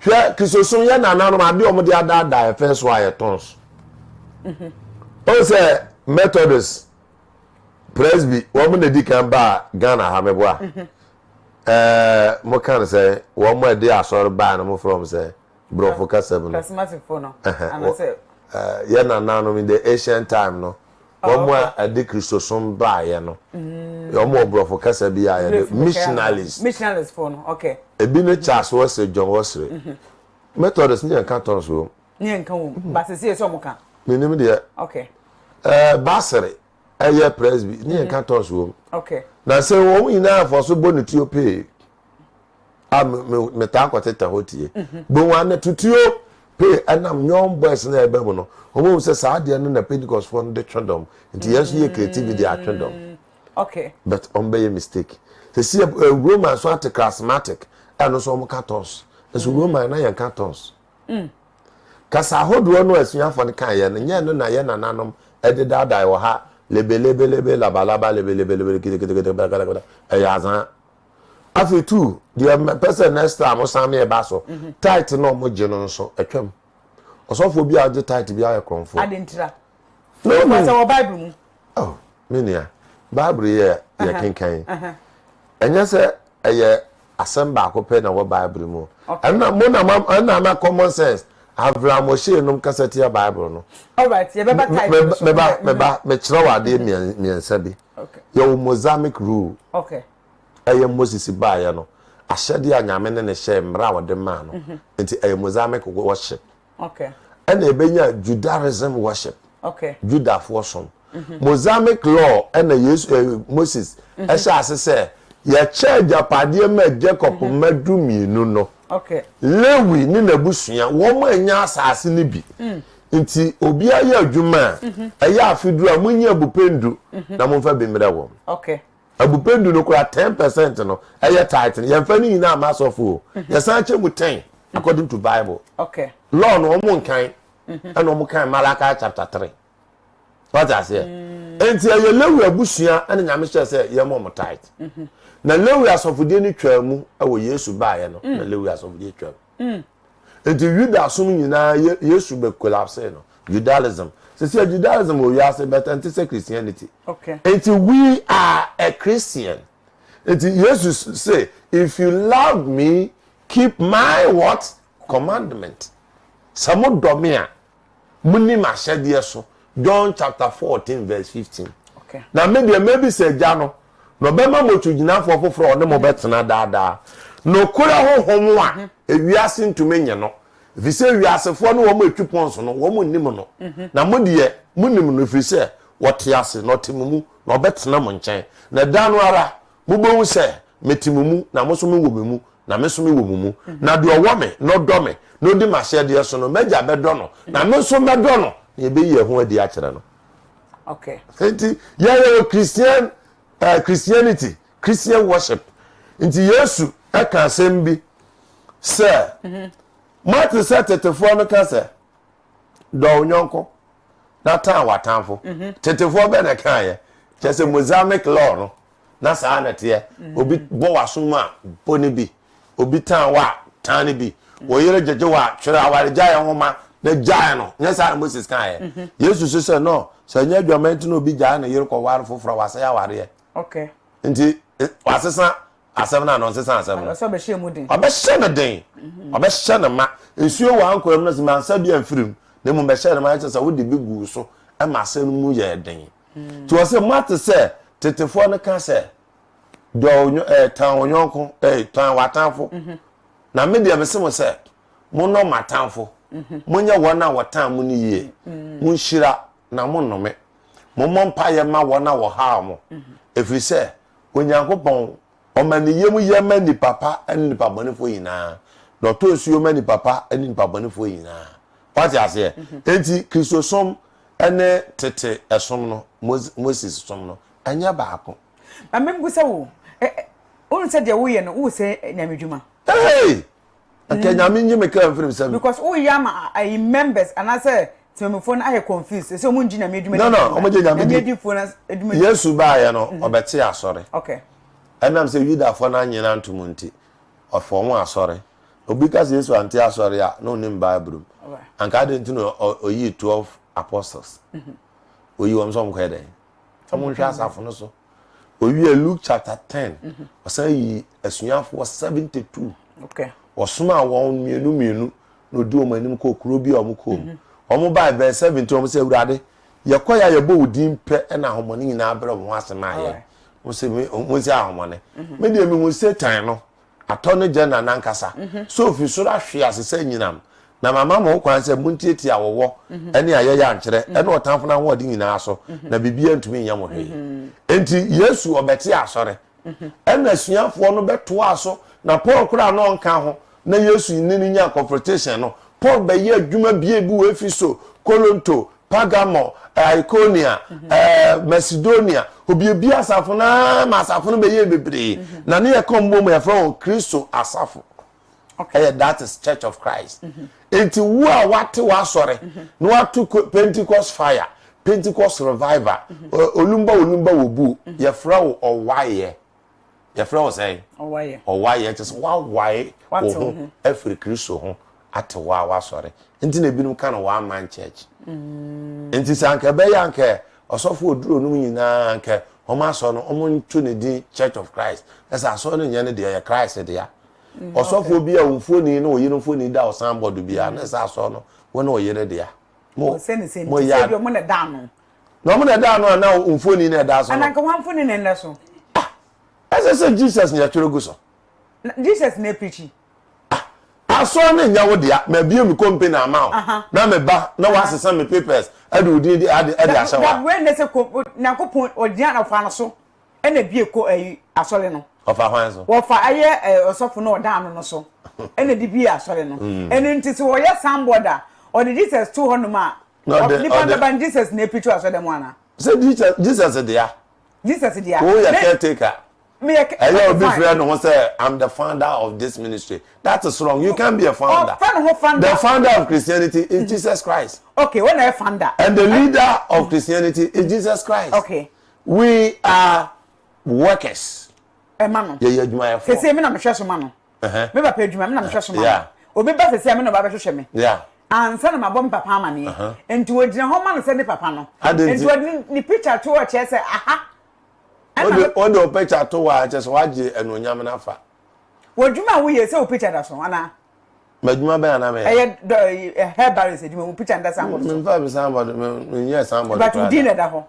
Hwɛ Kristosom yɛ nananom adeɛ wɔn de adaadaa yɛ first one yɛ tongues. Ɔn sɛ Methodist, Presby wɔn na edi kan baa Ghana ha meboa. Ɛɛ mo ka no sɛ wɔn a ɛde asɔre baa no mo frɛ wɔn sɛ borɔfo kasa mu no. Charismaticfoɔ no. Anasɛ. Yɛ nananom in the ancient time no oh, wɔn a ɛde Kristosom baeɛ no. Mm. Wɔn wɔ borɔfo kasa bi a yɛde missionaries. Missionaries foɔ no okay. Ebi ne Charles Wesley John Wesley. Mm-hmm. Methodist ne yɛn ka tɔn so. Ne yɛn ka wɔm. Mm. Basisi yɛ sɛ wɔn ka. Menim deɛ. Okay. Ɛɛ Basere. ɛyɛ presby ne yɛn ka tɔs wɔm na sɛ wɔn nyinaa afɔ so bɔ ne tuo pee a metaa kɔtetɛ hɔ tie mhm. bohu ana tutuo pee ɛnam young boys na ɛbɛ mu no wɔn mu sɛ saa adeɛ no na pentecost foɔ no de twe dɔm nti yɛn nso yɛ creativity atwe dɔm mm, okay but wɔn bɛyɛ mistake sɛ si eh, roman so ate charismatic ɛno nso wɔn ka tɔs nso mm. roman na yɛn ka tɔs. Mm. Kasa ahodoɔ no a asuafoɔ no kaeɛ no, nyɛ ɛno na yɛn nananom de daadae wɔ ha, lebelebelebe, labalaba, lebelebelebe, kitikitikitikiti, brakadakada, ɛyɛ azaa. Afei tu, deɛ mɛpɛ sɛ next time wosan me ɛba so, mhm. tithe na ɔmo gye no nso, atwam. Ɔsɔfoɔ bi a ɔgye tithe bi ayɛ korɔmfoɔ. Adentira. No, no. Sɛ wɔ Bible mu. Oh, me nua, Bible yɛ yɛ kenkan. Ɛnyɛ sɛ ɛyɛ asɛm baako pɛ na ɛwɔ Bible mu. Ɛna mo na ma ɛna ama common sense Avram Oshie nom kasa tia Bible no. Alright, yɛbɛba type no so. Meba meba mekyerɛ wɔ adeɛ mmiɛnsa bi. Yɛwɔ Mosaic rule. Okay. Ɛyɛ Moses baayɛ no ahyɛdeɛ a Nyame ne ne hyɛɛ mmara a ɔde maa no. Mhm. Nti ɛyɛ Mosaic worship. Okay. Ɛna ebenya Judaism worship. Okay. Judafoɔ som. Mm-hmm. Mosaic law ɛna Yesu eh, Moses mm-hmm. ɛhyɛ ase sɛ yɛkyɛ agyapadeɛ ma Jacob mm-hmm. mma du mmienu no. Okay. Lewi ne n'abusua wɔn anya asase no bi. Mm. Nti obiara yɛ adwuma a ɛyɛ afe duru a monyi abupɛndu na momfa bi mmerɛ wɔn. Okay. Abupɛndu no koraa 10% no ɛyɛ tithe no yɛmfa ne nyinaa ma asɔfo o. Yɛsan kyɛ mu 10 according to Bible. Okay. Law no wɔn nkan ɛna wɔn kan Malachi chapter 3. Wate aseɛ? Nti ɛyɛ Lewi abusua ɛna Nyame hyɛ sɛ yɛmɔ wɔn tithe. Na Lewi asɔfodie no twaa mu ɛwɔ Yesu baeɛ no na Lewi asɔfodie twaa mu. Nti Yuda som nyinaa Yesu bɛ collapse no. Judaism. Sisi Judaism wɔ wiase but ɛnte sɛ Christianity. Okay. Nti we are a Christian. Nti Yesu say if you love me keep my what? Commandment. Sɛ mo dɔ me a mo ni m'ahyɛdeɛ so. John chapter 14 verse 15. Okay. Na me deɛ mɛbisa agya no na ɔbɛma mo kyigyinafoɔ foforɔ a ɔne mo bɛtena daadaa. Nokorɛ honhom a ewiase ntumi nye no. Ɛfiri sɛ wiasefoɔ ne wɔn a ɛtwi pɔn so no, wɔn nnim no. Na mo deɛ, monim no, ɛfiri sɛ ɔte ase, na ɔte mo mu, na ɔbɛtena mo nkyɛn. Na da no ara, mobɛhu sɛ mete mo mu, na mo nso mowɔ me mu, na me nso mewɔ mo mu. Na deɛ ɔwɔ me, na ɔdɔ me, na ɔdi m'ahyɛdeɛ so no, m'Agya bɛdɔ no, na me nso mɛdɔ no, na yɛbɛyi yɛn ho adi akyerɛ no. Okay. Nti yɛyɛ wɔ Christian uh, Christianity, Christian worship. Nti Yesu ɛka asɛm bi sɛ mhm. moate sɛ tetefoɔ no ka sɛ dɔ wo yɔnko na tan w'atamfo. Mhm. Tetefoɔ bɛ na ɛkaeɛ kyerɛ sɛ Mosaic law no na saa na ɛteɛ. Mhm. Obi bɔ w'asom a bɔ ne bi. Obi tan wo a, tan no bi. Wo yere gyegye wo a, twerɛ awaregyaeɛ nwoma na gyae no. Nyɛ saa na Moses kaeɛ? Mhm. Yesu nso sɛ, no, sɛ ɛnyɛ adwaman nti na obi gyae ne yere kɔware foforɔ a, wasɛe awareɛ. Okay. Nti, eh, wasesa asɛm no anaa ɔnsesa asɛm no? Ɔbɛhyɛ mu den. Ɔbɛhyɛ no den. Mhm. Ɔbɛhyɛ no ma. Nsuo wɔ ankora mu no sɛ mansa bi amfiri mu, na mmom bɛhyɛ no ma kyerɛ sɛ wode bi guu so ma asɛm no mu yɛɛ den. Mm. Nti ɔsɛ moate sɛ tetefoɔ no ka sɛ Dɔ wo yɔ ɛɛ tan wo yɔnko ɛɛ tan w'atamfo. Mhm. Na me deɛ mese mo sɛ, monnɔ mo atamfo, mhm. monyɛ wɔn a wɔtan mo no yie, mhm. monhyira na monnome, mommɔ mpaeɛ ma wɔn a wɔhaw mo, ɛfiri sɛ Onyankopɔn ɔma ne yam yɛ ma nnipa pa ne nnipa bɔnefoɔ nyinaa, na ɔtɔ nsuo ma nnipa pa ne nnipa bɔnefoɔ nyinaa. Wate aseɛ? Enti Kristosom ne tete ɛsom no, Moses som no, ɛnyɛ baako. Ma membisa wo, wohu sɛ deɛ woyɛ no wosɛ nyame dwuma? Hey! Anka mm. nyame nyi me kra mfiri nsam. Because woyɛ ama ayi members anaasɛ temamufoɔ no ayɛ confused sɛ ɔmo ngye nyame adwuma No no, ɔmo gye nyame di. adifoɔ no adwuma. Yesu baayɛ no, mhm. ɔbɛte asɔre. Okay. Ɛnam sɛ Yudafoɔ no anyina ntom nti, ɔfɔm asɔre. Obi ka sɛ Yesu ante asɔre a, na onim Bible mu. Anka adɛn nti na ɔyii 12 apostles? Mhm. Oyi wɔn sɛ ɔmo kɔyɛ dɛn? Sɛ monhwɛ asafo no so. Owie Luke chapter 10, mhm. ɔsan yi asuafoɔ 72. Ɔsomaa wɔn mmienu mmienu na ɔdi wɔn anim kɔɔ kuro bi a wɔn kɔɔ mu. Mhm. Wɔn baa verse 17 wɔn sɛ Awurade, yɛkɔ yɛ a yɛbɔ wo din pɛ ɛna ahomɔne nyinaa brɛ wɔn ho ase maa yɛn. Wɔn sɛ wɔn sɛ ahomɔne. Mhm. Me deɛ mehu Satan no. Atɔ no gya na n'ankasa sɛ ofi soro ahwe ase sɛ anyinam, na mama mo ho kwan sɛ muntiatia awɔwɔ ne ayɛyɛankyerɛ ne ɔtamfo no ahoɔden nyinaa so, na biribiara ntumi nyɛ mo hwee. Enti Yesu ɔbɛtee asɔre, ɛnna asuafoɔ no bɛtoaa so, na Paul koraa na ɔnka ho, na Yesu ne no nyaa confrontation no, Paul bɛyɛɛ adwuma bie bi wɔ Efeso, Koronto, Pergamo, Ikonia, Macedonia, obiebie asafo no ara ma asafo no bɛyɛɛ bebree. Mhm. Na ne yɛka mbom yɛfrɛ wɔn Kristo asafo. Ɛyɛ that is Church of Christ. Mhm. Nti wo a wate w'asɔre mhm. na wato Pentecost fire, Pentecost revival, olumba olumba wɔ bu, yɛfrɛ wo ɔwaeɛ. Yɛfrɛ wo sɛn? Ɔwaeɛ. Ɔwaeɛ kyerɛ sɛ woawae wo ho afiri Kristo ho ate wo a woasɔre. Nti na ebinom ka no one man church. Mm. Nti sɛ anka ɛbɛyɛ anka ɔsɔfo oduro nom nyinaa anka wɔn asɔre no wɔn nto ne din Church of Christ. Ɛsɛ asɔre no nyɛ ne deɛ ɛyɛ Christ dea. Mm, ɔsɔfoɔ bi a wɔn mfoni ne ɔyere mfoni da ɔsan bɔdo biara na ɛsɛ asɔre no wɔn ne ɔyere dea. Mo mo yɛ Na wɔn na ɛda ano anaa mfoni na ɛda so no? Ananka wɔn mfoni na ɛda so. Ah, ɛsɛ sɛ Jesus na yɛtwerɛ gu so. Jesus na ɛpirikyi. Ah, asɔre no nyɛ wo dea, mabie me company ama wo, na me ba na wasesa me papers ɛde wo din de ade ɛde ahyɛ wa. Wei na sɛ Nyankopɔn ɔgyina na ɔfa no so ɛna bie kɔ ɛyi asɔre no. Ɔfa hwan so? Wɔfa ɛyɛ ɔsɔfo na ɔda ano no so ɛna de bie asɔre no. Ɛno nti sɛ wɔyɛ signboard a ɔde Jesus to hɔ nom a Na ɔde Nipa ɔde. bɛba no Jesus na epreach wɔ asɔrdan mu ana? Sɛ Jesus Jesus dea. Jesus dea. Wo yɛ caretaker. Me yɛ Ɛyɛ obi frɛ ne ho sɛ I'm the founder of this ministry. That is wrong. You can't be a founder. Ɔfrɛ ne ho founder. The founder of Christianity is Jesus Christ. Okay, wɔn na yɛ founder. And the leader of Christianity is Jesus Christ. Okay. We are workers. Ɛma no. Yɛyɛ adwumayɛfoɔ. Sese mi na mehwɛ so ma no. Me papa adwuma me na mehwɛ so ma no. Obi ba sese a me na ɔba bɛhwehwɛ me. Ansa na mabɔ me papa amaneɛ. Nti wɔgyina hɔ ma no sɛ ne papa no. Nti wɔde ne picture to hɔ kyerɛ sɛ aha. Wode wo picture to hɔ a kyerɛ sɛ woagye anuonyam no afa. W'adwuma a woyɛ sɛ wo picture da so anaa? M'adwuma bɛn anaa meyɛ? Ɛyɛ dɔ herbalist adwuma wo picture nda signboard so. Memfa me signboard menyɛ signboard koraa. But wo din na ɛda hɔ.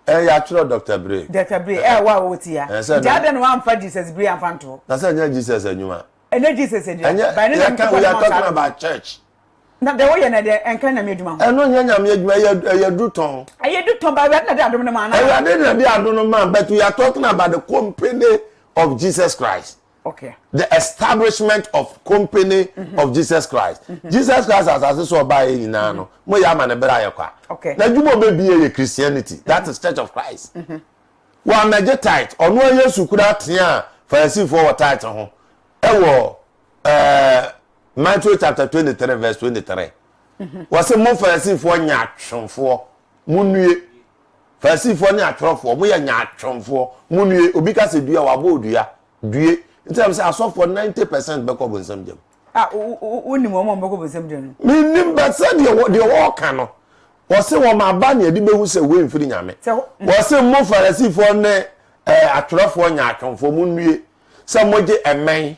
Ɛ yɛatwerɛ Doctor Bray. Doctor Bray ɛ wo a wowɔ ti ya. Nti adɛn na woamfa Jesus Bray amfa nto hɔ? Na sɛ ɛnyɛ Jesus adwuma. Ɛnyɛ Jesus adwuma. Ɛnyɛ yɛka we are talking about church. Na deɛ woyɛ no deɛ ɛnka Nyame adwuma ho. Ɛno nyɛ Nyame adwuma, ɛyɛ ɛyɛ dutɔn. Ɛyɛ dutɔn, but Awurade na de adom no maa no. Awurade na de adom no maa, but we are talking about the company of Jesus Christ. Okay. The establishment of company mm -hmm. of Jesus Christ. Mm -hmm. Jesus Christ asase so ɔbaa yɛ nyinaa no, mo yɛ ama ne bere ayɛ kwa. Okay. Na adwuma ɔbɛbie yɛ Christianity. That is Church of Christ. Mm -hmm. Wɔamɛgye tithe. Ɔno ara Yesu koraa teaa Farisifoɔ wɔ tithe ho ɛwɔ ɛɛ Matthew chapter 23 verse 23. Wɔse mo Farisifoɔ nyaatwomfoɔ, monnue. Farisifoɔ ne atwerɛfoɔ, moyɛ nyaatwomfoɔ, monnue. Obi ka sɛ dua, wabɔ odua, due. Nti na sɛ asɔfoɔ 90 percent bɛkɔ bonsam gyam. Ah, wonim wɔn a wɔbɛkɔ bonsam gyam no? Menim, but sɛdeɛ deɛ wɔka no, Wɔse wɔn aba na yɛde bɛhu sɛ wei mfiri Nyame. Wɔse mo Farisifoɔ ne eh, atwerɛfoɔ nyaatwomfoɔ, monnue sɛ mogye ɛmɛn,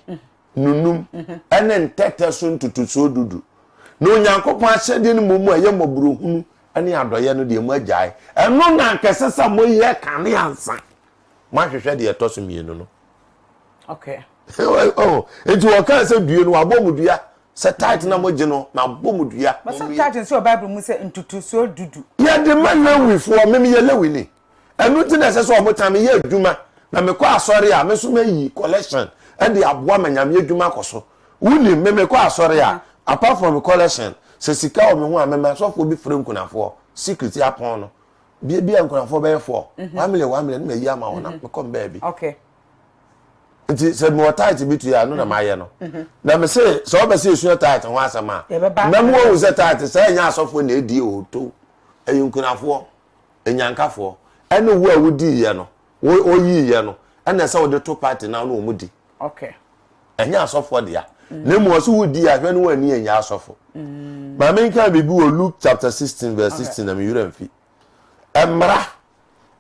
nunum, ne ntɛtɛ so ntotosoɔ dudu, na Onyankopɔn ahyɛdeɛ no mmom a ɛyɛ mmɔborɔhunu ne adɔeɛ no deɛ moagyae. Ɛno na anka ɛsɛ sɛ moyɛ kane ansa moahwehwɛ deɛ ɛtɔ so mmienu no. Okay. Oh, nti wɔkaa sɛ due no, wɔabɔ mo dua Sɛ tithe na mogye no, mabɔ mo dua. But sɛ tithe nso wɔ Bible mu sɛ ntotosoɔ dudu. Yɛde ma Lewifoɔ, me meyɛ Lewini. Ɛno nti na ɛsɛ sɛ wɔtan me yɛ adwuma, na mekɔ asɔre a, me nso mayi collection de aboa ma Nyame adwuma akɔ so. Wonim, me mekɔ asɔre a, apart from collection, sɛ sika wɔ me ho a, mema asɔfoɔ bi frɛ nkunafoɔ, secret apɔn no, bia bi a nkunafoɔ bɛyɛ foɔ, 1 million, 1 million, na mayi ama wɔn na mekɔ me baabi. Okay. Nti sɛ mewɔ tithe bi tua a, ɛno na mayɛ no. Na mese sɛ wɔbɛ sɛ yɛsua tithe ho asɛm a, mɛma wɔahu sɛ tithe sɛ ɛnyɛ asɔfoɔ na ɛdie ɔto, ɛyɛ nkunafoɔ, anyankafoɔ, ɛne wo a wodiiɛ no, woyiiɛ no, ɛna ɛsɛ wode to party na wo ne wɔn di. Ɛnyɛ asɔfoɔ dea. Na mmom ɔsɛ wodi a hwɛ ne wɔn ani ɛnyɛ asɔfo. Maame nka biribi wɔ Luke chapter 16 verse 16 na me werɛ mfi. Mmara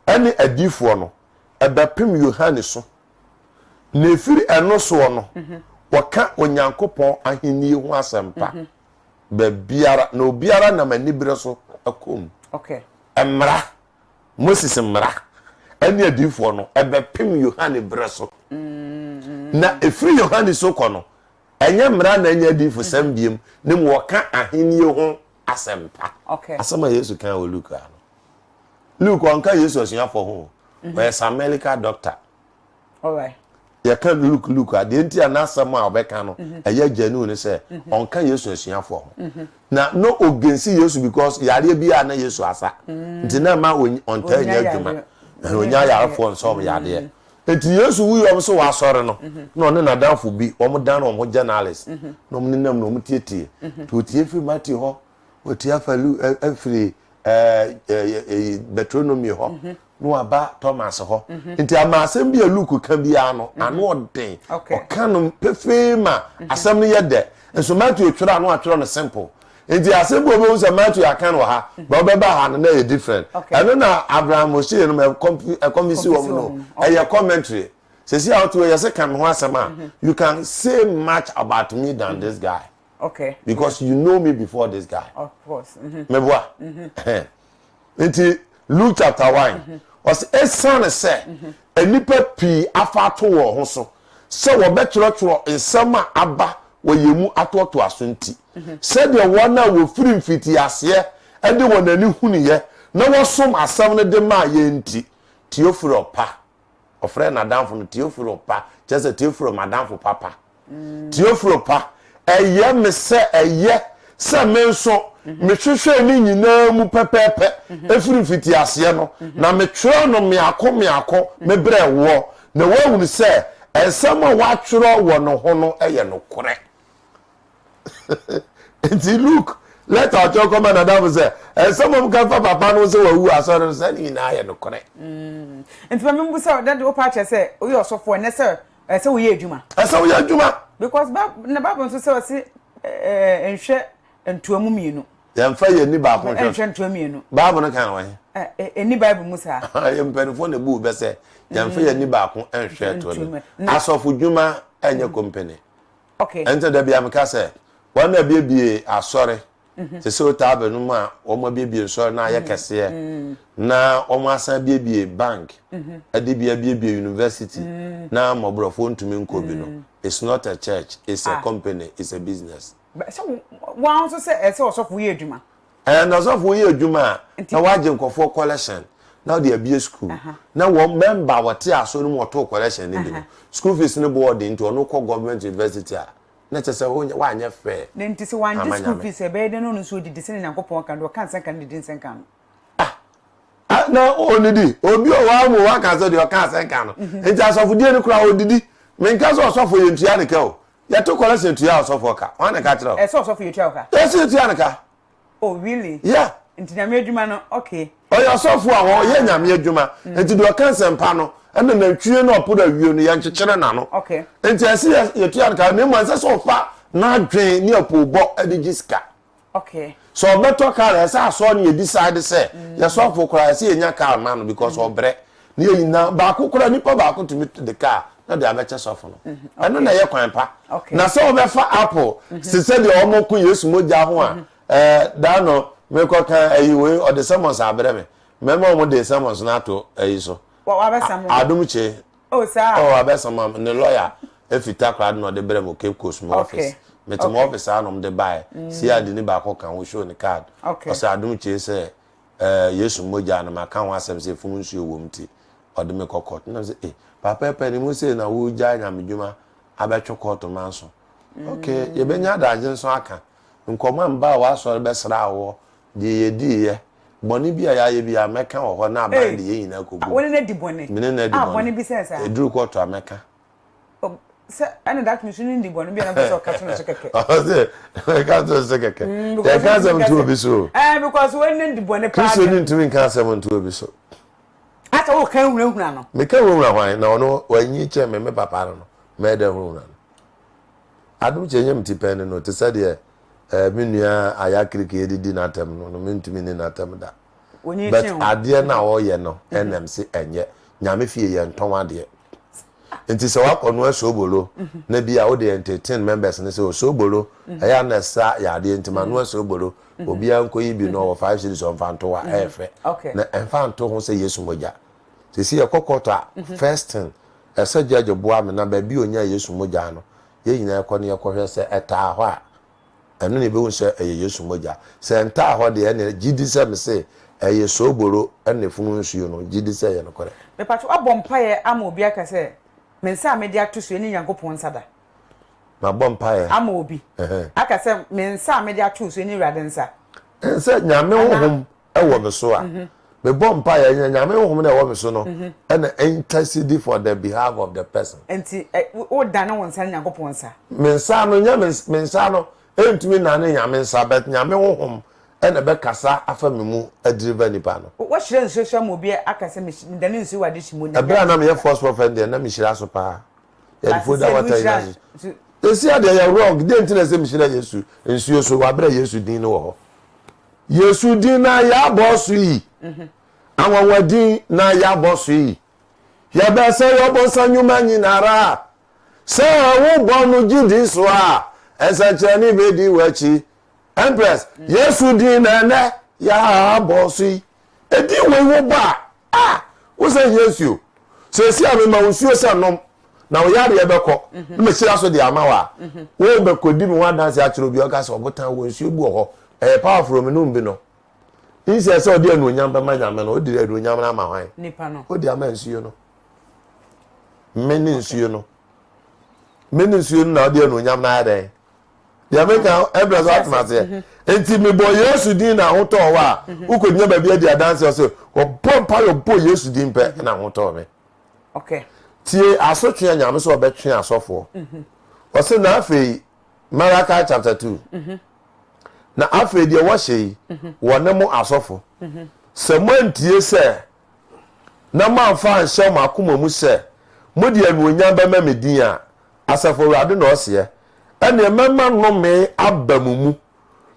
ɛne adiifoɔ no ɛbɛpem Yohane so, na ɛfiri ɛno soɔ no, wɔka Onyankopɔn ahennie ho asɛmpa baabiara, na obiara nam aniberɛ so kɔ mu. Mmara, Moses mmara ne adiyifoɔ no, ɛbɛpem Yohane berɛ so. Na ɛfiri Yohane so kɔ no, ɛnyɛ mmara na ɛnyɛ adiyifosɛm biom, na mmom wɔka ahennie ho asɛmpa. Asɛm a Yesu kaa wɔ Luke ha no. Luke ɔnka Yesu asuafoɔ ho o, mhm. ɔyɛ Samaritan doctor. Yɛka Luke Luke a, deɛ nti a n'asɛm a ɔbɛka no mhm. ɛyɛ genuine ne sɛ mhm. ɔnka Yesu asuafoɔ ho. Na no ogensi Yesu because yareɛ bi a na Yesu asa. Nti na ɛma ɔntaa nya adwuma. Ɔnya ayarefoɔ nsɛ ɔmo yadeɛ. Nti Yesu wuiɛ ɔmo sɛ wɔasɔre no, na ɔne n'adamfo bi, wɔn dan wɔn ho journalist, na wɔn nenam na wɔn tietie. Nti otie firi Matthew hɔ, otie afa Lu afiri ɛɛ Deuteronomy hɔ mhm. na waba Thomas hɔ mhm. nti ama asɛm bi a Luke ka biara no mhm. ano ɔden ɔka no pefee ma asɛm no yɛ dɛ nso Matthew twerɛ ano atwerɛ no simple nti asɛm bi a obehu sɛ Matthew aka no wɔ ha ba ɔbɛba ha no na ɛyɛ different ɛno na Abraham Moshe no ɛkɔmfisi wɔn no ɛyɛ commentary sɛsi a wote hɔ yɛsɛ ka me ho asɛm a you can say much about me than this guy. Okay. Because you know me before this guy. Of course. Mm-hmm. Meboa. Mm-hmm. Nti Luke chapter 1. Mm-hmm. Ɔsɛ esiane sɛ mm-hmm. nnipa pii afa ato wɔn ho so sɛ wɔbɛtwerɛtwerɛ nsɛm a aba wɔ yɛn mu atoatoa so nti, mm-hmm. sɛdeɛ wɔn a wɔfiri mfitiaseɛ de wɔn ani hunuiɛ na wɔsom asɛm no de maa yɛn nti, Teofilo pa, ɔfrɛɛ n'adamfo no Teofilo pa, kyerɛ sɛ Teofilo m'adamfo papa. Teofilo pa, ɛyɛ me sɛ ɛyɛ sɛ me nso mehwehwɛɛ ne nyinaa mu pɛpɛɛpɛ ɛfiri mfitiaseɛ no, na metwerɛɛ no mmeako mmeako mebrɛɛ woɔ, na woahunu sɛ nsɛm a wɔatwerɛ wɔ ne ho no yɛ nokorɛ. Nti Luke lɛta ɔkyerɛ kɔma n'adamfo sɛ nsɛm a wɔka fa papa no sɛ wawu asɔre no sɛ ne nyinaa yɛ nokorɛ. Nti ma membu sɛ dade wopɛ akyerɛ sɛ woyɛ ɔsɔfoɔ ɛnɛ sɛ ɛsɛ woyɛ adwuma. Ɛsɛ woyɛ adwuma. Because na Bible nso sɛ ɔse nhwɛ ntoa mu mmienu. Yɛmfa yɛn ani baako nhwɛ. Nhwɛ ntoa mmienu. Bible no kan wɔ he? Ɛni Bible mu saa. Yɛ mpanimfoɔ na ebu bɛ sɛ yɛmfa yɛn ani baako nhwɛ ntoa mmienu. Asɔfo dwuma ɛnyɛ company. Okay. Ɛnti da bia meka sɛ wɔn a abiebie asɔre te sɛ otaa bɛnum a wɔn abiebie nsɔre na ayɛ kɛseɛ na wɔn asan abiebie bank ɛde bi abiebie university na mmɔborɔfoɔ ntumi nkɔ bi no it's not a church it's a company it's a business. Sɛ Wɔn nso sɛ ɛsɛ ɔsɔfo yɛ adwuma. Ɛɛ na ɔsɔfo yɛ adwuma a na wagye nkɔfoɔ collection na ɔde abie school na wɔn member wɔte asɔre mu wɔtoo collection no bi no school fees no boɔ ɔden nti ɔno kɔ government university a na kyerɛ sɛ wanyɛ fair. Na nti sɛ wangye school fees ɛbɛyɛ dɛn na ɔno nso odidi sɛnea Nyankopɔn ka no deɛ ɔka nsɛnka no didi nsɛnka no. Ah ah na onidi obi ɔwɔ amu waka sɛ deɛ ɔka asɛnka no nti asɔfodie no koraa odidi menka sɛ ɔsɔfo yɛntua ne ka o Yɛto kɔlɛsɛn tua ɔsɔfoɔ ka. Hwan na ɛka kyerɛ wo? Ɛsɛ ɔsɔfo yɛtua wo ka? Yɛsɛ yɛtua no ka. Oh really? Yeah. Nti nyame adwuma no okay. Ɔyɛ ɔsɔfo a ɔyɛ nyame adwuma. Nti deɛ ɔka nsɛmpa no ɛna nantwie no ɔporo awie no yɛnkyekyere n'ano. Okay. Nti ɛsɛ yɛtua no ka na mmom ɛnsɛ sɛ ɔfa n'adwene ne apoobɔ de gye sika. Okay. Sɛ ɔbɛtɔ car a ɛsɛ asɔre no yɛ decide sɛ mm. yɛ sɔfo koraa ɛsɛ yɛnya car ma no because mm. ɔbrɛ ne yɛ nyinaa baako koraa nipa baako tumi de car na de abɛkyɛ sɔfo no mm-hmm. ɛno na ɛyɛ kwan pa na sɛ ɔbɛfa apple mm-hmm. te sɛ deɛ wɔn ko yesu mogya ho a ɛɛ mm-hmm. daa no mekɔ kan ɛyi wei ɔde sermons abrɛ me mɛma wɔn de sermons no ato ɛyi so adum kye Oh saa. Oh abɛsama ne lawyer efi Takoradi na ɔde brɛ mo Cape Coast mo office. Mete mo office ha na ɔmo de baeɛ. CID ni baako ka ho show ne card. Ɔsɛ adom kyei sɛ eh Yesu mogya no maka ho asɛm sɛ efunu nsuo wɔ mu nti ɔde me kɔ court. Ɛna me sɛ eh papa ɛpɛ ne mu sei na wogyae nyamedwuma abɛtwe court manso. Okay yɛbɛnya adagye nso aka. Nkɔmɔ a mebaa w'asɔre bɛsraa woɔ Deɛ yɛdiiɛ, bɔne bi a yɛayɛ biara, mɛka wɔ hɔ na aban de yɛn nyinaa kɔgu mu. Wo ne no adi bɔne? Me ne no adi Ah, bɔne. bɔne bi sɛn saa? Ɛduru kɔɔto a, mɛka. Oh, sɛ ɛna that means wo ne no di bɔne bi a na wopɛ sɛ ɔka to no so kɛkɛ. Ɔse, mɛka to no so kɛkɛ. Because Yɛnka asɛm wontumi nto nka obi sɛ, so o. Eh, because wo ne no di bɔne paa Kristoni deɛ. ntumi nka asɛm nto obi so. Asɛ woka hunahuna no. Meka hunahuna hwan? Na ɔno wanyi kyɛn me, me papa no no, mɛyɛ dɛn hunahuna no? Adom kyɛ nyɛ me ti pɛn ne no, te sɛ deɛ eh, me nua Ayakiriki edidi n'atɛm no, no mentumi nni n'atɛm da. But adeɛ no a ɔyɛ no ɛnam se ɛnyɛ. Nyame fie yɛntɔn adeɛ. Nti sɛ wakɔ noa soobolo na bi a wode entertain members no sɛ osoobolo ɛyɛ a na ɛsa yɛ adeɛ nti ma noa soobolo obiara nkɔyi bi no ɔwɔ 5 cedis ɔmfa nto hɔ a ɛyɛ fɛ. Na ɛmfa nto ho sɛ Yesu mogya. Sisi yɛkɔ court a first thing ɛsɛ judge boa me na baabi a ɔnyaa Yesu mogya no yɛn nyinaa kɔ na yɛkɔhwɛ sɛ ɛtaa hɔ a, ɛno na yɛbɛhu sɛ ɛyɛ Yesu mogya. Sɛ ɛntaa hɔ deɛ, ɛnneɛ gye di sɛ mese ɛyɛ sooboro ne funu nsuo no, gye di sɛ ɛyɛ nokorɛ. Mepakyɛ woabɔ mpaeɛ ama obi aka sɛ me nsa a mede ato so yi ɛne Nyankopɔn nsa da? Mabɔ mpaeɛ. Ama obi aka sɛ me nsa a mede ato so yi ɛne Awurade nsa? Ɛnsɛ Nyame honhom wɔ me so a, mebɔ mpaeɛ a, Nyame honhom no a ɛwɔ me so no na intercede for the behalf of the person. Nti wodane wo nsa ne Nyankopɔn nsa? Me nsa no, nyɛ me nsa no ɛntumi nnane Nyame nsa but Nyame honhom na ɛbɛkasa afa me mu adeliver nipa no. Woahyira nsuo so ama obi aka sɛ medane nsuo wɔ adehye mu? Ɛberɛ a na meyɛ first prophet deɛ na mehyira so paa. Yɛde foda water nyinaa so. Ɛsi adeɛ yɛ wrong, deɛ nti na ɛsɛ mehyira Yesu nsuo so wɔ aberɛ a Yesu din no wɔ hɔ. Yesu din na yɛabɔ so yi. Anwanwa din na yɛabɔ so yi. Yɛbɛsɛe ɔbonsam nnwuma nyinara. Sɛ wobɔ no gyidi so a, nsɛnkyerɛnne bedi w'akyi. Empress, Yesu din na ɛnɛ yɛabɔ so yi. Edin wei wobɔ a, Ah! Wo sɛ hia nsuo. Seesei a mema wo nsuo sɛ nom, na wo yareɛ bɛkɔ, na mahyira so de ama wo a, worebɛkɔdi me ho adanseɛ akyerɛ obi a ɔka sɛ, Ɔbotan, wɔ nsuo bi wɔ hɔ, ɛyɛ powerful o, menom bi no. Instead sɛ ɔde anuonyam bɛma Nyame no, wode anuonyam no ama hwan? Nipa no. Wode ama nsuo no. Me ne nsuo no. Me ne nsuo no na wode anuonyam no ayɛ dɛn? Deɛ meka ɛbrɛ so atena aseɛ. Mhm. Nti mebɔ Yesu din na ahotɔ wɔ a, mhm. wokɔgyina baabi adi adanseɛ sɛ wɔbɔ mpa yɛ ɔbɔ Yesu din pɛ mhm. na ahotɔ me. Okay. Tie asotwe a Nyame sɛ ɔbɛtwe asɔfoɔ. Ɔsɛ na afei Malachi chapter 2. Na afei deɛ wɔhyɛ yi wɔne mo asɔfo. Sɛ moantie sɛ na moamfa anhyɛ mo akoma mu sɛ mode anuonyam bɛma me din a, Asafo Awurade na ɔseɛ, ɛnneɛ mɛma nnome aba mo mu,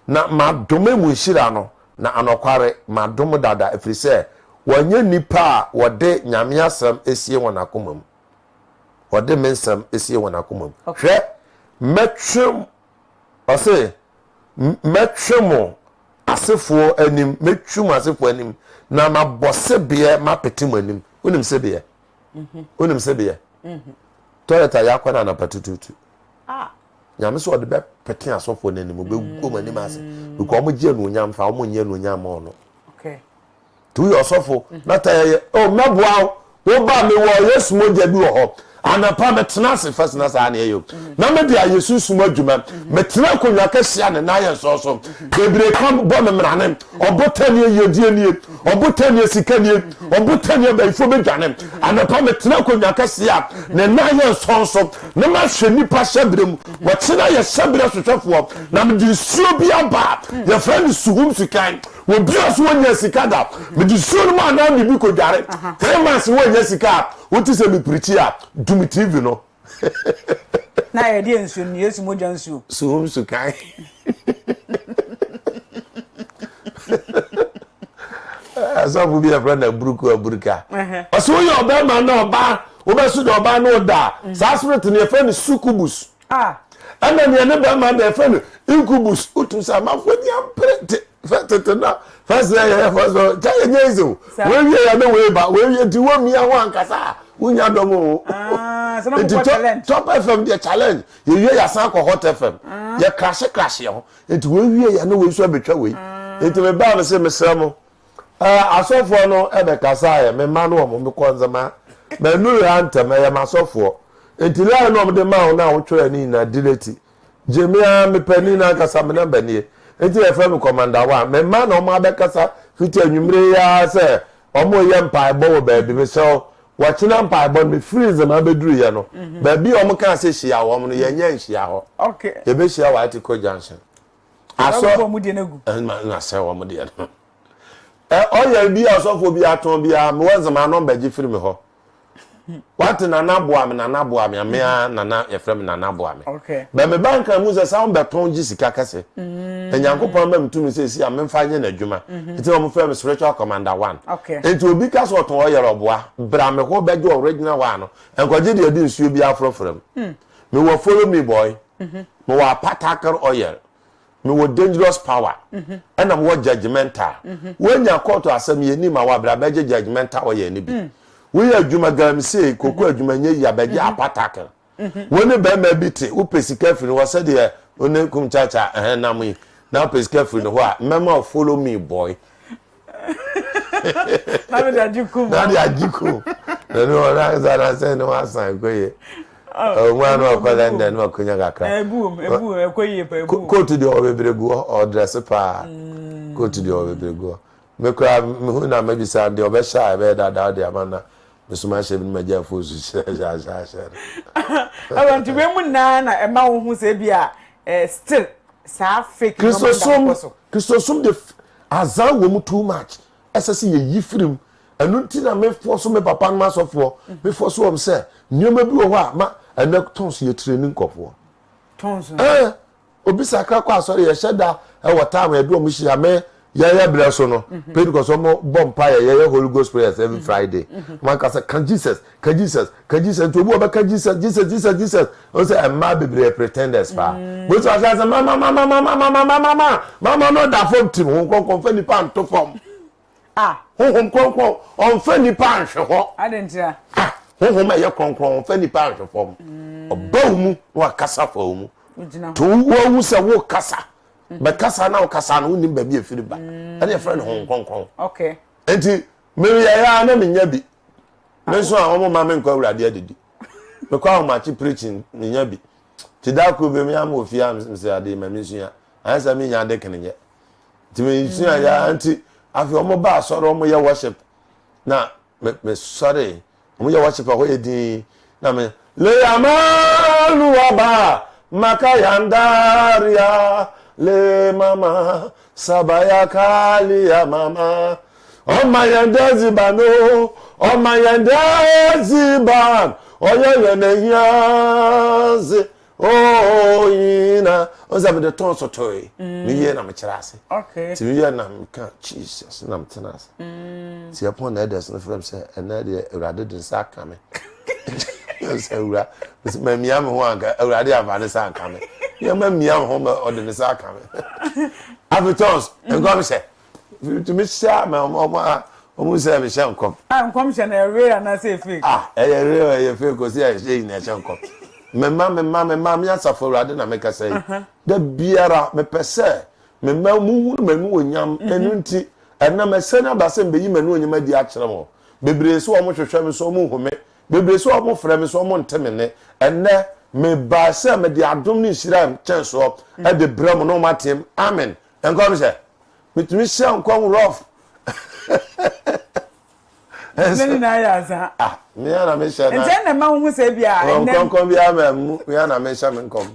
na madome mo nhyira no, na anɔkware, madom dada, ɛfiri sɛ wɔnyɛ nnipa a wɔde Nyame asɛm sie wɔn akoma mu. Wɔde me nsɛm sie wɔn akoma mu. Hwɛ, mɛtwe, ɔse, mɛtwe mo asefoɔ anim, mɛtwi mo asefoɔ anim, na mabɔ sebeɛ mapete mo anim. Wonim sebeɛ? Wonim sebeɛ? Toilet a yɛakɔ no anapa tutuutu. Ah. Nyame sɛ ɔde bɛpete asɔfoɔ no anim, ɔbɛgu wɔn anim ase. Because wɔn gye anuonyam fa, wɔn nyɛ anuonyam ma ɔno. Okay. Nti woyɛ ɔsɔfo na ta yɛyɛ, oh mɛboa wo, wo ba mewɔ Yesu mogya bi wɔ hɔ. Anapa metena ase first na saa na ɛyɛ o. Na mede ayɛ sunsum adwuma. Metena akonnwa kɛseɛ a ne nan yɛ nsɔɔ so. Bebree ka bɔ me mmrane. Ɔbotan nie, yiedie nie. Ɔbotan nie, sika nie. Ɔbotan nie, abayifoɔ bɛdwane. Anɔpa metena akonnwa kɛseɛ a ne nan yɛ nsɔn so na mahwɛ nnipa hyɛberɛ mu. Wɔkyena yɛ hyɛberɛ sohwɛfoɔ na mede nsuo bi aba a yɛfrɛ no suhum sukan. Obi a so wɔnya sika da. Mede nsuo no mu anaa biribi kɔdware. 3 months na wɔnya sika a, wote sɛ mepirikyi a, dum TV no. Na yɛde nsuo no, Yesu mogya nsuo. Suhum sukan. Asɔfo bi yɛfrɛ no aburuku aburuka. Ɔsɛ woyɛ ɔbɛrima na ɔbaa wobɛso de ɔbaa no da a, saa spirit no yɛfrɛ no succubus. Ɛna nea ne bɛrima da yɛfrɛ no incubus. Wotum sɛ amanfoɔ ani ampere te fɛ tete na fɛs na yɛyɛ fɛs no kyɛ yɛ nyɛ easy o. Wɔawie ya na wei ba wɔawie nti wɔmmia ho ankasa a wonya dɔm o. Nti top fm deɛ challenge yɛwie yɛasan akɔ hot fm yɛ krahye krahye yɛ ho. Nti wei wie yɛ ne wei nso abɛtwa wei. Nti me baa me se mesrɛ mo eh, asɔfoɔ no ɛbɛkasaeɛ, me mma no wɔn mekɔ nzema, mannuru ha ntɛm, ɛyɛ m'asɔfoɔ. Nti line no a wɔde maa wo no a wotwerɛɛ ne nyinaa delete. Gye me ara me panin no ankasa me number nie. Nti yɛfrɛ me Commander One. Me mma na wɔn abɛkasa fiti anwummere yi ara sɛ wɔreyɛ mpaebɔ wɔ baabi. Mesrɛ wo, wɔkyena mpaebɔ no, mefiri Nzema bɛduruiɛ no, baabi a wɔkaa sɛ hyia wɔn no, yɛnyɛ nhyia hɔ. Yɛbɛhyia wɔ Atiko Junction. Asɔ na sɛ wɔn deɛ no. Ɔyɛ bi a ɔsɔfoɔ bi atɔn biara, mewɔ Nzema nɔmba gye firi me hɔ. Wate nana boa me nana boa me amea nana yɛfrɛ me nana boa me. Bɛ me ba nka mu sɛ sɛ wɔbɛtɔn gye sika kɛse. Mm. Na Nyankopɔn ama me tumi sɛ esi a memfa nyɛ n'adwuma. Mm-hmm. Nti na wɔfrɛ me spiritual commander one. Nti obi ka sɛ ɔtɔn ɔyɛrɛ ɔboa bra me hɔ bɛgye original one no. Nkɔgye deɛ ɛde nsuo bi afrɔfrɔ mu. Mm. Mewɔ follow me boy. Mm-hmm. Mewɔ apatakar oil. Mewɔ dangerous power ɛna mewɔ judgemental. Woanya kɔɔto asɛm yɛni ma wo a bra bɛgye judgemental oil no bi. Woyɛ adwuma galamsey koko adwuma nyɛ yie a bɛgye apatakr. Wo ne bɛrima bi te wopɛ sika firi ne hɔ sɛdeɛ wo ne kum kyakya ɛhɛn nam yi na wopɛ sika firi ne hɔ a mɛma wo follow me boy. Na mede agye kum. Na de agye kum. Na ne wɔn ansa na sɛ ne wɔn asan kɔ yie. Ɔmo ano ɔkɔ London na ɔkɔnya kakra. Ebu wom, ebu wom, ɛkɔ yie pa, ebu wom. Kootu deɛ ɔwɔ bebree gu hɔ, ɔdrɛse paa. Kootu deɛ ɔwɔ bebree gu hɔ. Me koraa mehu na mabisa deɛ ɔbɛhyɛ a ɛbɛyɛ daadaa ɔde ama na mesoma ahyɛ bi na magya afuo so hyɛ hyɛ ahyɛ ahyɛ no. Ɛwɔ nti wei mu nyinaa na ɛma wo hu sɛ ebi a still saa fake nneɛma da hɔ kɔ so. Kristosom de azan wɔ mu too much. Ɛsɛ sɛ yɛyi firi mu. Ɛno nti na me fɔ so me papa nom asɔfoɔ, me fɔ so wɔn sɛ nneɛma bi wɔ hɔ a ma ɛnɛ tons yɛ tireni nkɔfoɔ. Tons no. Ɛɛ obi sakra kɔ asɔre yɛhyɛ da ɛwɔ time yɛde wɔn hyia me yɛyɛ brɛ so no mhm. Pentecost wɔn bɔ mpa yɛ yɛyɛ Holy Ghost prayers every mhm. Friday mhm. wɔn aka sɛ ka Jesus ka Jesus ka Jesus nti obi wɔ bɛka Jesus Jesus Jesus Jesus wɔn sɛ mmaa bebree pretenders paa mo sɛ ɔsɛ sɛ mama mama mama mama mama mama no da fam tim ho nkɔnkɔn fɛ nipa nto fam. Ah. Honhom Kronkron, ɔmfa nnipa anhwe hɔ. Adɛn ntira? Ah, Honhom a ɛyɛ kronkron, ɔmfa nnipa anhwe fam. Ɔba wo mu na wakasa fa wo mu. To woahu sɛ wokasa. Mm. But kasa na wokasa no, wonim baabi efiri ba. Mm. Ɛne yɛfrɛ no Honhom Kronkron. Okay. Nti, meyɛ ya na menya bi. Me nso a wɔn ma me nkɔ awurade adidi. Mekɔ ahomakye preaching menya bi. Ti da koro bi me ama ofie a mesɛ ade ma me nsua. Ayɛ sɛ menya ade kene nyɛ. Nti mesua ya nti afei wɔn ba asɔre wɔn yɛ worship na me me sɔre wɔn yɛ worship ɛhɔ yɛ din na me leyamaluaba makayandaria le mama sabaya kalia mama ɔma yɛn dɛ ziba no ɔma yɛn dɛ ziba ɔyɛ yɛn ahiadze. Oh, nyina. Ɔn sɛ mede tɔn so toe. Mm. Mewie na mekyerɛ ase. Okay. Nti mewie na meka Jesus na metena ase. Mm. Nti ɛpɔn na elders no frɛ me sɛ ɛnɛ deɛ Awurade de nsa aka me. Sɛ awura, mamia me ho anka Awurade amfa ne nsa anka me. Yɛ mamia me ho ma ɔde ne nsa aka me. Afei tɔns, nkɔmhyɛ. Tumi hyɛ ama ɔmo a ɔmo sɛ mehyɛ nkɔm. Ah, nkɔmhyɛ no ɛyɛ real anaasɛ ɛyɛ fake? Ah, ɛyɛ real ɛyɛ fake o sɛ ɛhyɛ yi na ɛhyɛ nkɔm. Me mma, me mma, me mma, me asafo Awurade na mekasa yi. Da biara mepɛ sɛ me mma muhunu m'anuonyam. Ɛno nti, ɛnnɛ masiane aba sɛ mbeyi m'anuonyam adi akyerɛ mo. Bebree sɛ wɔhwehwɛ me so wɔnhu me. Bebree sɛ wɔfrɛ me so wɔnte me nne. Ɛnnɛ, mebae sɛ mede adom ne nhyira a ɛkyɛn soɔ de brɛ mo na wɔateam, Amen! Nkɔmhyɛ. Metumi hyɛ nkɔm rough. Ne nyinaa yɛ asa. Ah, me ara na mehyɛ na. Nti ɛna ɛma wohu sɛ ebi a ɛnɛ. Nkɔnkɔn biara ma mu, me ara na mehyɛ me nkɔm.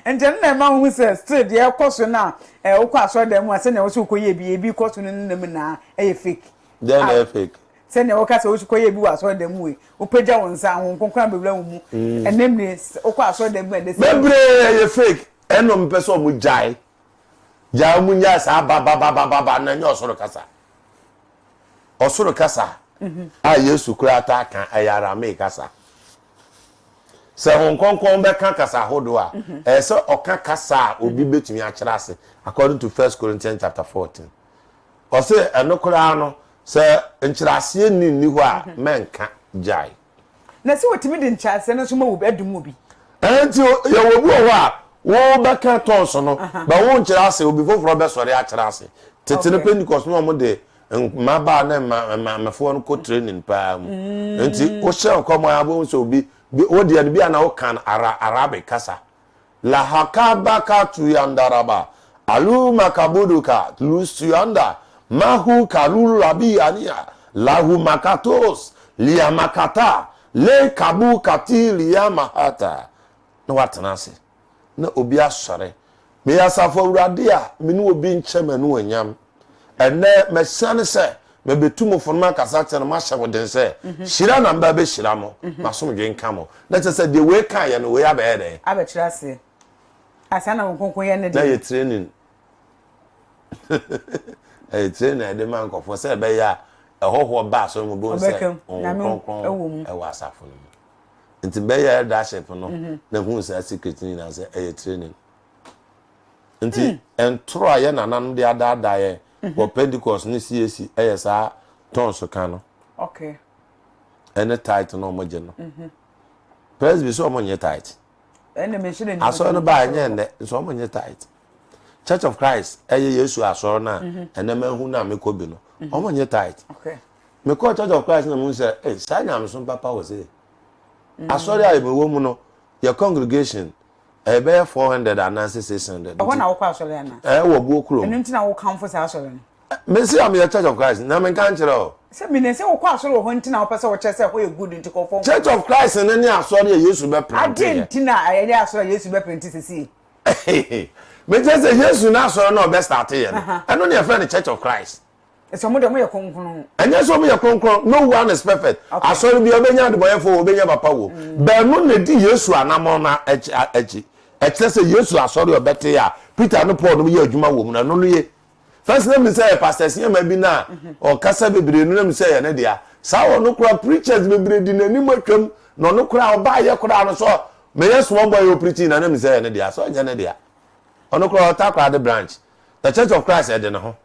Nti ɛno na ɛma wohu sɛ still deɛ ɛkɔ so na ɛ wokɔ asɔredan mu a sɛnea wɔsɛ wokɔyɛ ebi ebi kɔ so no ne nam nyinaa ɛyɛ fake. Dɛn na ɛyɛ fake? Sɛnea wɔka sɛ wokɔyɛ ebi wɔ asɔredan mu yi, wopagya wo nsa, Honhom Kronkron abɛwura wo mu. Ɛnɛ mmire wokɔ asɔredan mu a ɛdɛ sɛ. Bebree ɛyɛ fake, ɛna wɔn pɛ sɛ wɔn gyae. Gyae wɔn nyae saa bababababa na ɛnyɛ ɔsoro kasa. Ɔsoro kasa a Yesu koraa taa ka ɛyɛ Aramaic kasa. Sɛ Honhom Kronkron bɛka kasa ahodoɔ a, ɛyɛ sɛ ɔka kasa a obi bɛtumi akyerɛ ase according to First Corinthians chapter 14. Ɔse ɛno koraa no, sɛ nkyerɛaseɛ nni nni hɔ a, mɛnka, gyae. Na sɛ wɔtumi de nkyerɛaseɛ no nso ma obi, adum obi. Ɛnti yɛwɔ obi wɔ hɔ a, wobɛka tons no, but wonkyerɛ ase, obi foforɔ bɛsɔre akyerɛ ase. Tete no Pentecost no wɔn de mmabaa ne mmaamefoɔ no kɔ training paa mu. Nti wohyɛ nkɔm a wobɛhu sɛ obi, wo deɛ no bi a na woka Arabic kasa. Lahakabakatuyandaraba, Alumakabuduka, Lusuyanda, Mahu karulabiania, Lahumakatos, Liamakata, Le kabu kati liamahata. Na watena ase, na obi asɔre. Meyɛ asafo awurade a me ne obi nkyɛ m'anuonyam. Ɛnnɛ masiane sɛ mɛbɛtu mo fo no makasa akyerɛ no mahyɛ mo den sɛ, hyira na meba bɛhyira mo, m'asomdwoe nka mo. Na kyerɛ sɛ deɛ wei kaeɛ no wei abɛyɛ dɛn? Abɛkyerɛ aseɛ. Asa na wɔn kronkron yɛ ne deɛ. Na yɛ training. Ɛyɛ training a yɛde ma nkurɔfoɔ sɛ ɛbɛyɛ a ɛhɔhoɔ ba asɔre mu bɛhu sɛ wɔn kronkron ɛwɔ asafo no mu. Nti bɛyɛ eldership no na hu saa secret no nyinaa sɛ ɛyɛ training. Nti ntoro a yɛn nananom de adaadaa yɛn wɔ Pentecost ne CAC yɛ saa tons ka no. Okay. Ɛne tithe no wɔn gye no. Presby sɛ wɔn nye tithe. Asɔre no baa ɛnyɛ nnɛ nso wɔn nye tithe. Church of Christ ɛyɛ Yesu asɔre no a ɛnɛ mahu no a mekɔ bi no wɔn nye tithe. Mekɔ Church of Christ na mu sɛ ee saa nyamesom papa wɔ se. Asɔre a mewɔ mu no yɛ congregation Ɛbɛyɛ 400 anaasɛ 600. Ɛhɔ na wokɔ asɔre ana? Ɛɛ wɔ buo kurom. Ɛno nti na wokamfo saa asɔre no? Mese a meyɛ Church of Christ na menka nkyerɛ o. Sɛ menim sɛ wokɔ asɔre wɔ hɔ nti na wopɛ sɛ wokyerɛ sɛ ɛhɔ yɛ good nti kɔfoɔ nkɔ. Church of Christ no ne asɔre a Yesu bɛ prante yɛ. Adɛn nti na ɛyɛ asɔre a Yesu bɛ prante sesie? Mekyerɛ sɛ Yesu n'asɔre no a ɔbɛ starte yɛ no, ɛno na yɛfrɛ no Church of Christ. Sɛ ɔmo deɛ ɔmo yɛ kronkron. Ɛnyɛ sɛ ɔmo yɛ kronkron, no one is perfect. Asɔre biara wobɛnya adebɔyɛfoɔ wɔ, wobɛnya papa wɔ. Mm. Baanu na edi Yesu anamɔn no akyi. Ɛkyerɛ sɛ Yesu asɔre a ɔbɛtee a Peter ne Paul nom yɛ adwuma wɔ mu no, ɛno no ye. First na mi sɛ yɛ pastor Siama bi na mhm. ɔkasa bebree no na mi sɛ yɛ ne dea. Saa ɔno koraa preachers bebree di n'anim atwam na ɔno koraa ɔbaayɛ koraa no sɛ meyɛ small boy yɛ ɔpreaching na na mi sɛ yɛ ne dea sɛ ɔnyɛ ne dea. Ɔno koraa ɔtakoradi branch. The Church of Christ ɛde ne ho.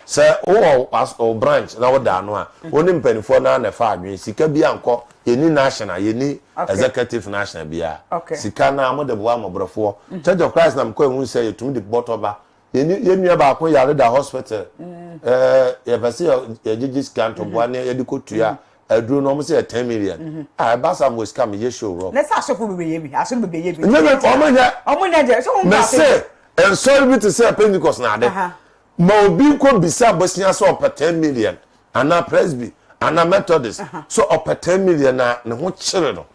Sɛ wowɔ wo branch na woda ano a, wo ne mpanimfoɔ no ara na ɛfa adwene. Sika bi ankɔ, yɛnni national, yɛnni executive national biara. Sika no ara mode boa mmɔborɔfoɔ. Church of Christ na mekɔ ehu sɛ yɛtumi de bɔtɔ ba. Yɛn yɛn nua baako yare da hospital. Ɛɛ yɛpɛ sɛ yɛgyegye sika ntoboa ne yɛde kɔtua aduro no, wɔn sɛ yɛ 10 million. Ah ɛba saa mewɔ sika meyɛ show rough. Na sɛ asɔfo bebree yɛ bi, asɔre bebree yɛ bi. Nyɛ bi, wɔn nyɛ. Wɔn nyɛ deɛ, sɛ wɔn nkɔ asɔre. Mese Nsɔre bi te sɛ Pentecost na ade. Ma obi nkɔ bisa bosea sɛ ɔpɛ 10 million anaa Presby anaa Methodist sɛ ɔpɛ 10 million na ne ho kyere no.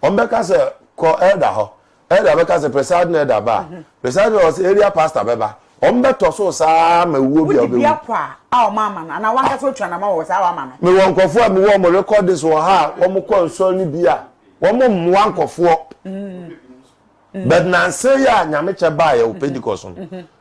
Wɔn bɛka sɛ kɔ elder hɔ. Elder bɛka sɛ presiding elder ba a. Presiding elder sɛ area pastor bɛba. Wɔn bɛtɔ so saa ma ewuo bi a ɔbɛwu. Wode bi akɔ a a wɔn ama no anaa wankasa otua na ama wɔ saa wama no. Mewɔ nkurɔfoɔ a mewɔ wɔn recordings wɔ ha a wɔn kɔ nsɔre no bi a wɔn mmoa nkurɔfoɔ. But nansa yi a nyamekyɛ baeɛ wɔ Pentecost no,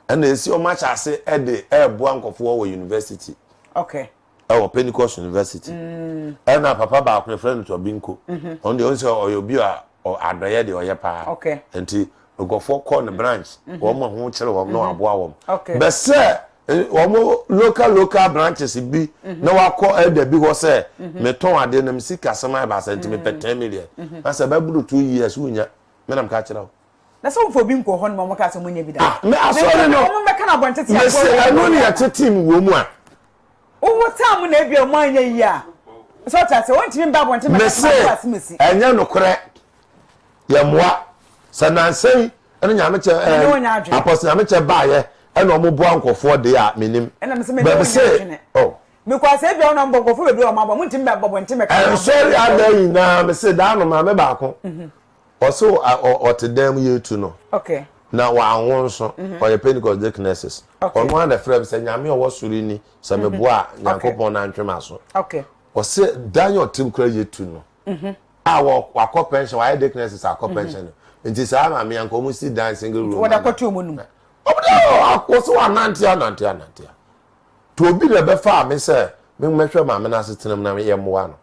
ɛna esi wɔn ahyɛ ase de ɛreboa nkɔfoɔ wɔ university. Okay. Ɛwɔ Pentecost University. Ɛna papa baako yɛfrɛ no Tɔbinko. Ɔno deɛ ɔn sɛ ɔyɛ obi a adɔyɛ deɛ ɔyɛ paa. Okay. Nti nkɔfoɔ kɔ ne branch, wɔn ho kyerɛ wɔn na waboa wɔn. Okay. Bɛsɛ wɔn local local branches bi na wakɔ elder bi hɔ sɛ metɔn adeɛ na me sika sɛm ayɛ baasa nti mepɛ 10 million. Na sɛ bɛboro 2 years wonya. Me na meka kyerɛ wo. Na sɛ womfa obi nkɔ hɔ no ma wɔka sɛ wɔnyɛ bi da. Ah, me asɔre no. Wɔn bɛka no abɔntete a. Mese ɛno ne yɛtete mu wɔ mu a. Wowɔ taa mu na ebi a wɔn anyɛ yie a. Sɛ ɔte ase wɔntumi mba abɔnten mɛka sɛ wɔn asɛm asi. Ɛnyɛ nokorɛ. Yɛmmoa. Sɛ nansa yi ɛne nyamekyɛ ɛɛ apɔsɛ nyamekyɛ baayɛ ɛna wɔn boa nkɔfoɔ deɛ a menim. Ɛna mese mene wɔn nyɛ adwene. Oh. Mekɔ asɛ ebi a wɔn abɔ nkɔfoɔ bebree wɔn abɔ wɔn ntumi bɛ abɔnten mɛka. Ɛnsɔre ada nyinaa mese daa no maame baako. Ɔse ɔte dan mu yɛretu no na wanwo nso ɔyɛ Pentecost deaconesses ɔno ara na ɛfrɛ me sɛ Nyame a ɔwɔ soro ni sɛ meboa a Nyankopɔn no antwe m'aso ɔse dan a ɔte mu koraa yɛtu no a wakɔ pension wayɛ deaconesses akɔ pension no nti saa maame anka ɔmo si dan single room wɔde akɔto ɔmo num ɔmo de ɔse wanante anante anante a to obi na ɛbɛfaa me sɛ memmɛhwɛ maame no asetena mu na yɛmmoa no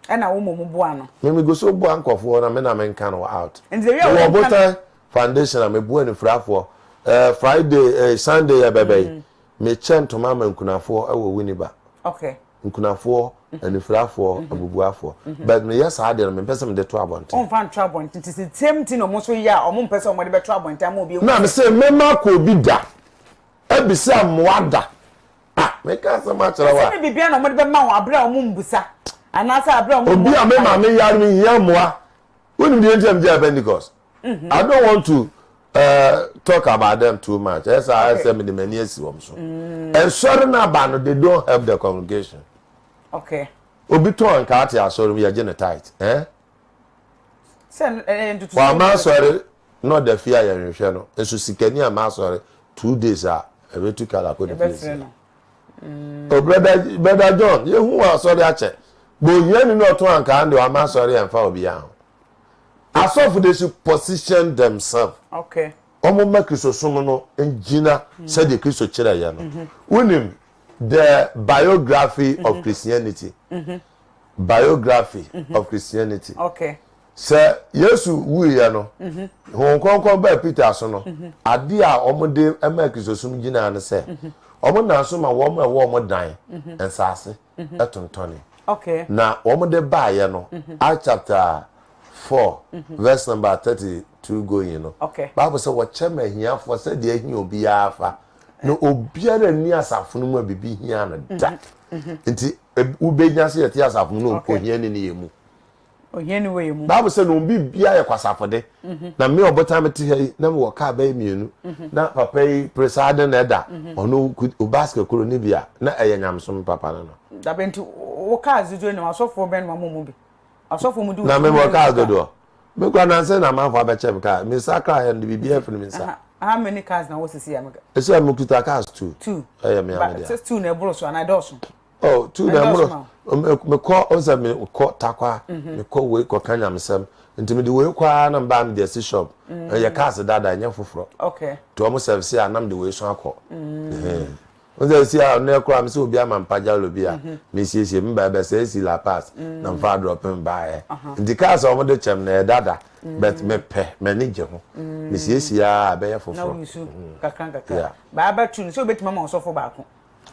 Ɛna wo mmom boa no. Me megu so boa nkurɔfoɔ na me na menka no out. Nti the way a Mewɔ wonka no. Botan foundation a meboa anifirafoɔ. Eh, Friday, eh, Sunday yɛ bɛbɛ yi, mekyɛ ntoma ama nkunafoɔ wɔ Winneba. Okay. Nkunafoɔ, anifirafoɔ, abubuafoɔ. But meyɛ saa adeɛ no, mempɛ sɛ mede to abɔnten. Womfa nto abɔnten. Nti sɛ same thing na wɔn nso yɛ a, wɔn mpɛ sɛ wɔde bɛto abɔnten ama obi ahu Na sɛ. mese mema kɔ obi da, abisa mmoa da. Ah, meka asɛm akyerɛ wo a. Ɛsɛ ne biribiara na wɔde bɛma wo abere a wɔn mbusa anaasɛ abere a wɔn Obi a me maame yare me hia mmoa. Wonim deɛ nti a megyae Pentecost? I don't want to uh, talk about them too much. Ɛsɛ a ɛsɛ mede m'ani asi wɔn so. Nsɔre no aba no, they don't help the congregation. Okay. Obi tɔn nkaate asɔre mu yɛgye ne tithe. Eh? Sɛ ɛyɛ ntutu. Wama asɔre na ɔda fie a yɛnhwehwɛ no nso sikani ama asɔre 2 days a ɛbɛtu kala kɔ ne fie si. O brother brother John yehu wɔ asɔre akyɛ bɔ ohiani na ɔtɔn ankaa de wama asɔre ɛnfa obiara ho. Asɔfo they should position themselves. Okay. Wɔn mma Kristosom no ngyina sɛdeɛ Kristo kyerɛ yɛ no. Wonim the biography of Christianity. Biography of Christianity. Okay. Sɛ Yesu wuiɛ no, Honhom Kronkron baa Peter so no, adeɛ a wɔde maa Kristosom gyinaa no sɛ, wɔn nam so ma wɔn a ɛwɔ wɔn dan, nsaase, tontɔne. Okay. Na wɔde baeɛ no, Acts chapter 4 verse number 32 going no, Okay. Bible sɛ wɔkyɛ ma ahiafoɔ sɛdeɛ ahia obiara fa. Na obiara nni asafo no mu a biribi hia no da. Nti wobɛnya sɛ yɛte asafo mu no ohiani ne yɛ mu. Ohiani wɔ yɛ mu. Bible sɛ na wɔn biribiara yɛ kwasafode. Na me ɔbotan mete ha yi na mewɔ kaa bɛyɛ mmienu. Na papa yi pere saa de na ɛda ɔno o basket koro ne bi a na ɛyɛ nyamesom papa no no. Dabe nti wo kaa dodoɔ na asɔfoɔ bɛn na wɔn mu bi? Asɔfoɔ mu di Na mewɔ kaa dodoɔ. Me kura nansa na amanfoɔ abɛkyɛ me kaa. Me nsa kra yɛ no de biribi afiri me nsa. How many cars na wɔ sisi ya? Esi a mekuta cars two. Two. Ɛyɛ me ame dea. Two na ɛboro so anaa ɛdɔɔso? Oh, two na ɛmoro. Mekɔ ɔsɛ mekɔ takwa, mekɔ wei kɔka nyamesɛm. Nti mede wei kɔ ara na mbaa mede asi shop. Ɛyɛ cars dada ɛnyɛ foforɔ. Okay. Nti wɔn service a na mede wei so akɔ. Nsɛ esi a ɔno ɛkora me sɛ obi ama mpa jalo bi a mesiesie me ba ɛbɛsɛ esi La Paz na mfa adrɔpe mbaeɛ. Nti cars a wɔde kyɛm no ɛyɛ dada but mepɛ m'ani gye ho. Mesiesie a ɛbɛyɛ Na foforɔ. woyi kakra nkakra. Yeah. Baa bɛto no sɛ obetumi ama ɔsɔfo baako.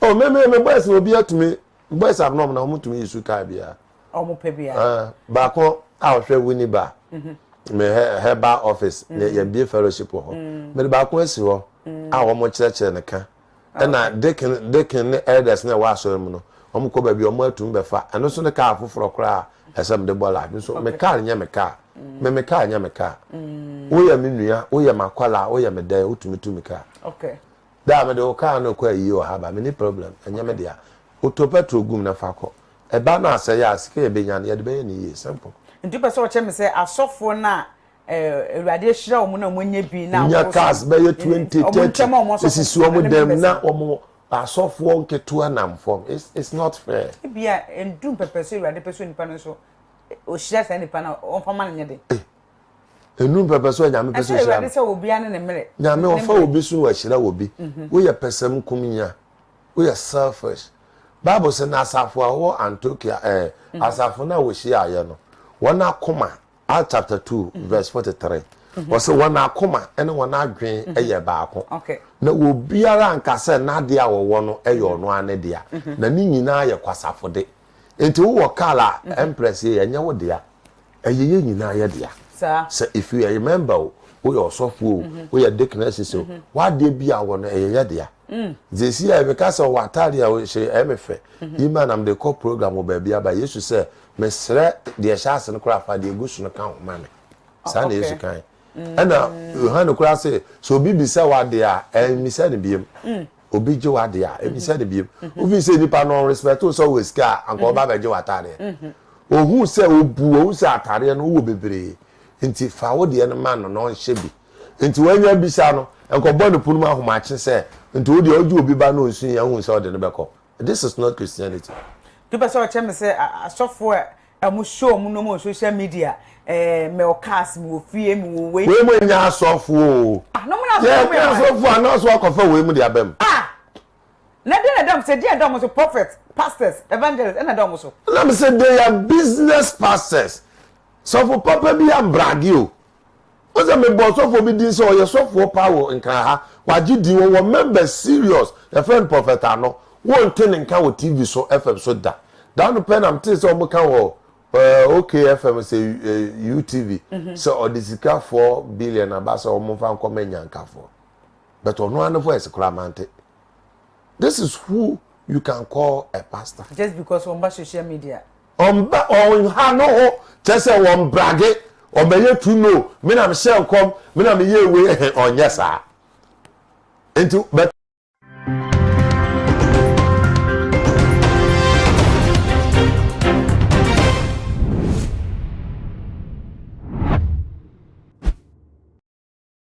Oh, me me me boys na obi atumi boys abnom na wɔn tumi yi su kaa biara. Wɔn pɛ biara. Ah, baako a ɔhwɛ Winnie ba. Me herbal office ne yɛ bie fellowship wɔ hɔ. Me de baako asi hɔ a wɔn kyerɛkyerɛ ne ka. Ɛna deacon deacon ne elders na ɛwɔ asɔre mu no wɔn kɔ baabi wɔn atumi bɛfa ɛno nso ne kaa foforɔ koraa ɛsɛ me de bɔ life nso me kaa nyɛ me kaa me me kaa nyɛ me kaa. Woyɛ me nua woyɛ m'akwadaa woyɛ me dɛn wotumi tu me kaa. Okay. Da a mede wo kaa no kɔ ayie wɔ ha ba, menni problem, ɛnyɛ me dea. Wotɔ petrol gu mu na fa kɔ. Ɛba no asɛe a, sika a yɛbɛnya no, yɛde bɛyɛ no yie. Simple. Nti wopɛ sɛ wokyerɛ me sɛ asɔfoɔ no a Awurade ahyira wɔn na wɔanya bi na Nya aboro so cars no, bɛyɛ 20, wɔn 30, nkyɛn ma wɔn asɔfo esisi wɔn ne dan mu members na no? wɔn asɔfoɔ nketewa nam fam. It's, it's not fair. Ebia ɛndu mpɛpɛ sɛ Awurade pɛ sɛ onipa no nso ɔhyira saa nipa no a, ɔmfa ma no nyɛ den. Ɛnu mpɛpɛ so a Nyame pɛ sɛ ɔhyira no. Sɛ obiara ne ne mmerɛ. Nyame ɔfa obi so na wahyira obi. Woyɛ pɛsɛmkominya. Woyɛ selfish. Bible sɛ na asafo a wɔwɔ Antiochia ɛɛ asafo no a wɔhyiaeɛ no, wɔn akoma, Acts chapter 2 verse 43, wɔsɛ wɔn akoma ne wɔn adwene yɛ baako. Na obiara anka sɛ n'adeɛ a wɔwɔ no yɛ ɔno ara ne dea. Na ne nyinaa yɛ kwasafode. Enti wowɔ car a Empress yɛ ɛnyɛ wo dea. Ɛyɛ yɛn nyinaa yɛ dea. Sɛ if you are a member o, woyɛ ɔsɔfo o, woyɛ deaconess o, w'adeɛ bi a wɔ no ɛyɛ yɛ dea. Nti esi a meka sɛ ɔwɔ ataade a ɔhyɛ ɛyɛ me fɛ. Yi ma na mede kɔ program wɔ baabi aba. Yesu sɛ mesrɛ deɛ ɛhyɛ ase no koraa fa deɛ egu so no ka ho ma me. Saa na Yesu kae. Ɛna Yohane koraa se sɛ obi bisa wo adeɛ a ɛmmisa no biem. Obi gye w'adeɛ a, ɛmmisa no biem. Wofii sɛ nipa no ɔnrespect wo sɛ wowɔ sika a, anka ɔba abɛgye w'ataadeɛ. Ohuu sɛ obu, ohu sɛ ataadeɛ no wowɔ bebree, nti fa wo deɛ no ma no na ɔnhyɛ bi. Nti wanya bisa no, nkɔbɔ ne pono mu ahomakye sɛ, nti wo deɛ wogye obi ba na ɔnsu yi a, wohu sɛ ɔde no bɛkɔ. This is not Christianity. Nti wopɛ sɛ ɔkyerɛ me sɛ asɔfoɔ a ɔmo show ɔmo nnoɔma wɔ social media, eh, mewɔ cars, mewɔ fie, mewɔ wei. Wei mo nyɛ asɔfoɔ o. Ah, na ɔmo nyɛ asɔfoɔ, ɔmo yɛ hwan? Yɛ asɔfoɔ a na ɔso akɔfa wei mo de aba mu. Ah! Na deɛ na ɛda ɔmo so, deɛ ɛda ɔmo so, prophets, pastors, evangelists, ɛna ɛda ɔmo so. Na me sɛ they are business pastors. Sɔfo papa bi ambrage o. Wo sɛ mebɔ sɔfoɔ bi din sɛ ɔyɛ sɔfoɔ paa wɔ Nkran ha, wagye din, ɔwɔ members serious, yɛfrɛ no Prophet Ano. Wonte ne nka wɔ TV so, FM so da. Da no pɛ na metee sɛ wɔka wɔ eh, OK FM sɛ eh, UTV sɛ ɔde sika 4 billion aba sɛ wɔmfa nkɔma anyankafoɔ. But ɔno ara ne voice koraa mante. This is who you can call a pastor. Just because wɔn ba social media. Ɔmba ɔnha no ho kyerɛ sɛ wɔmbrage ɔmɛyɛ tu no me na mehyɛ nkɔm me na meyɛ wei ɛhɛn ɔnyɛ saa nti but.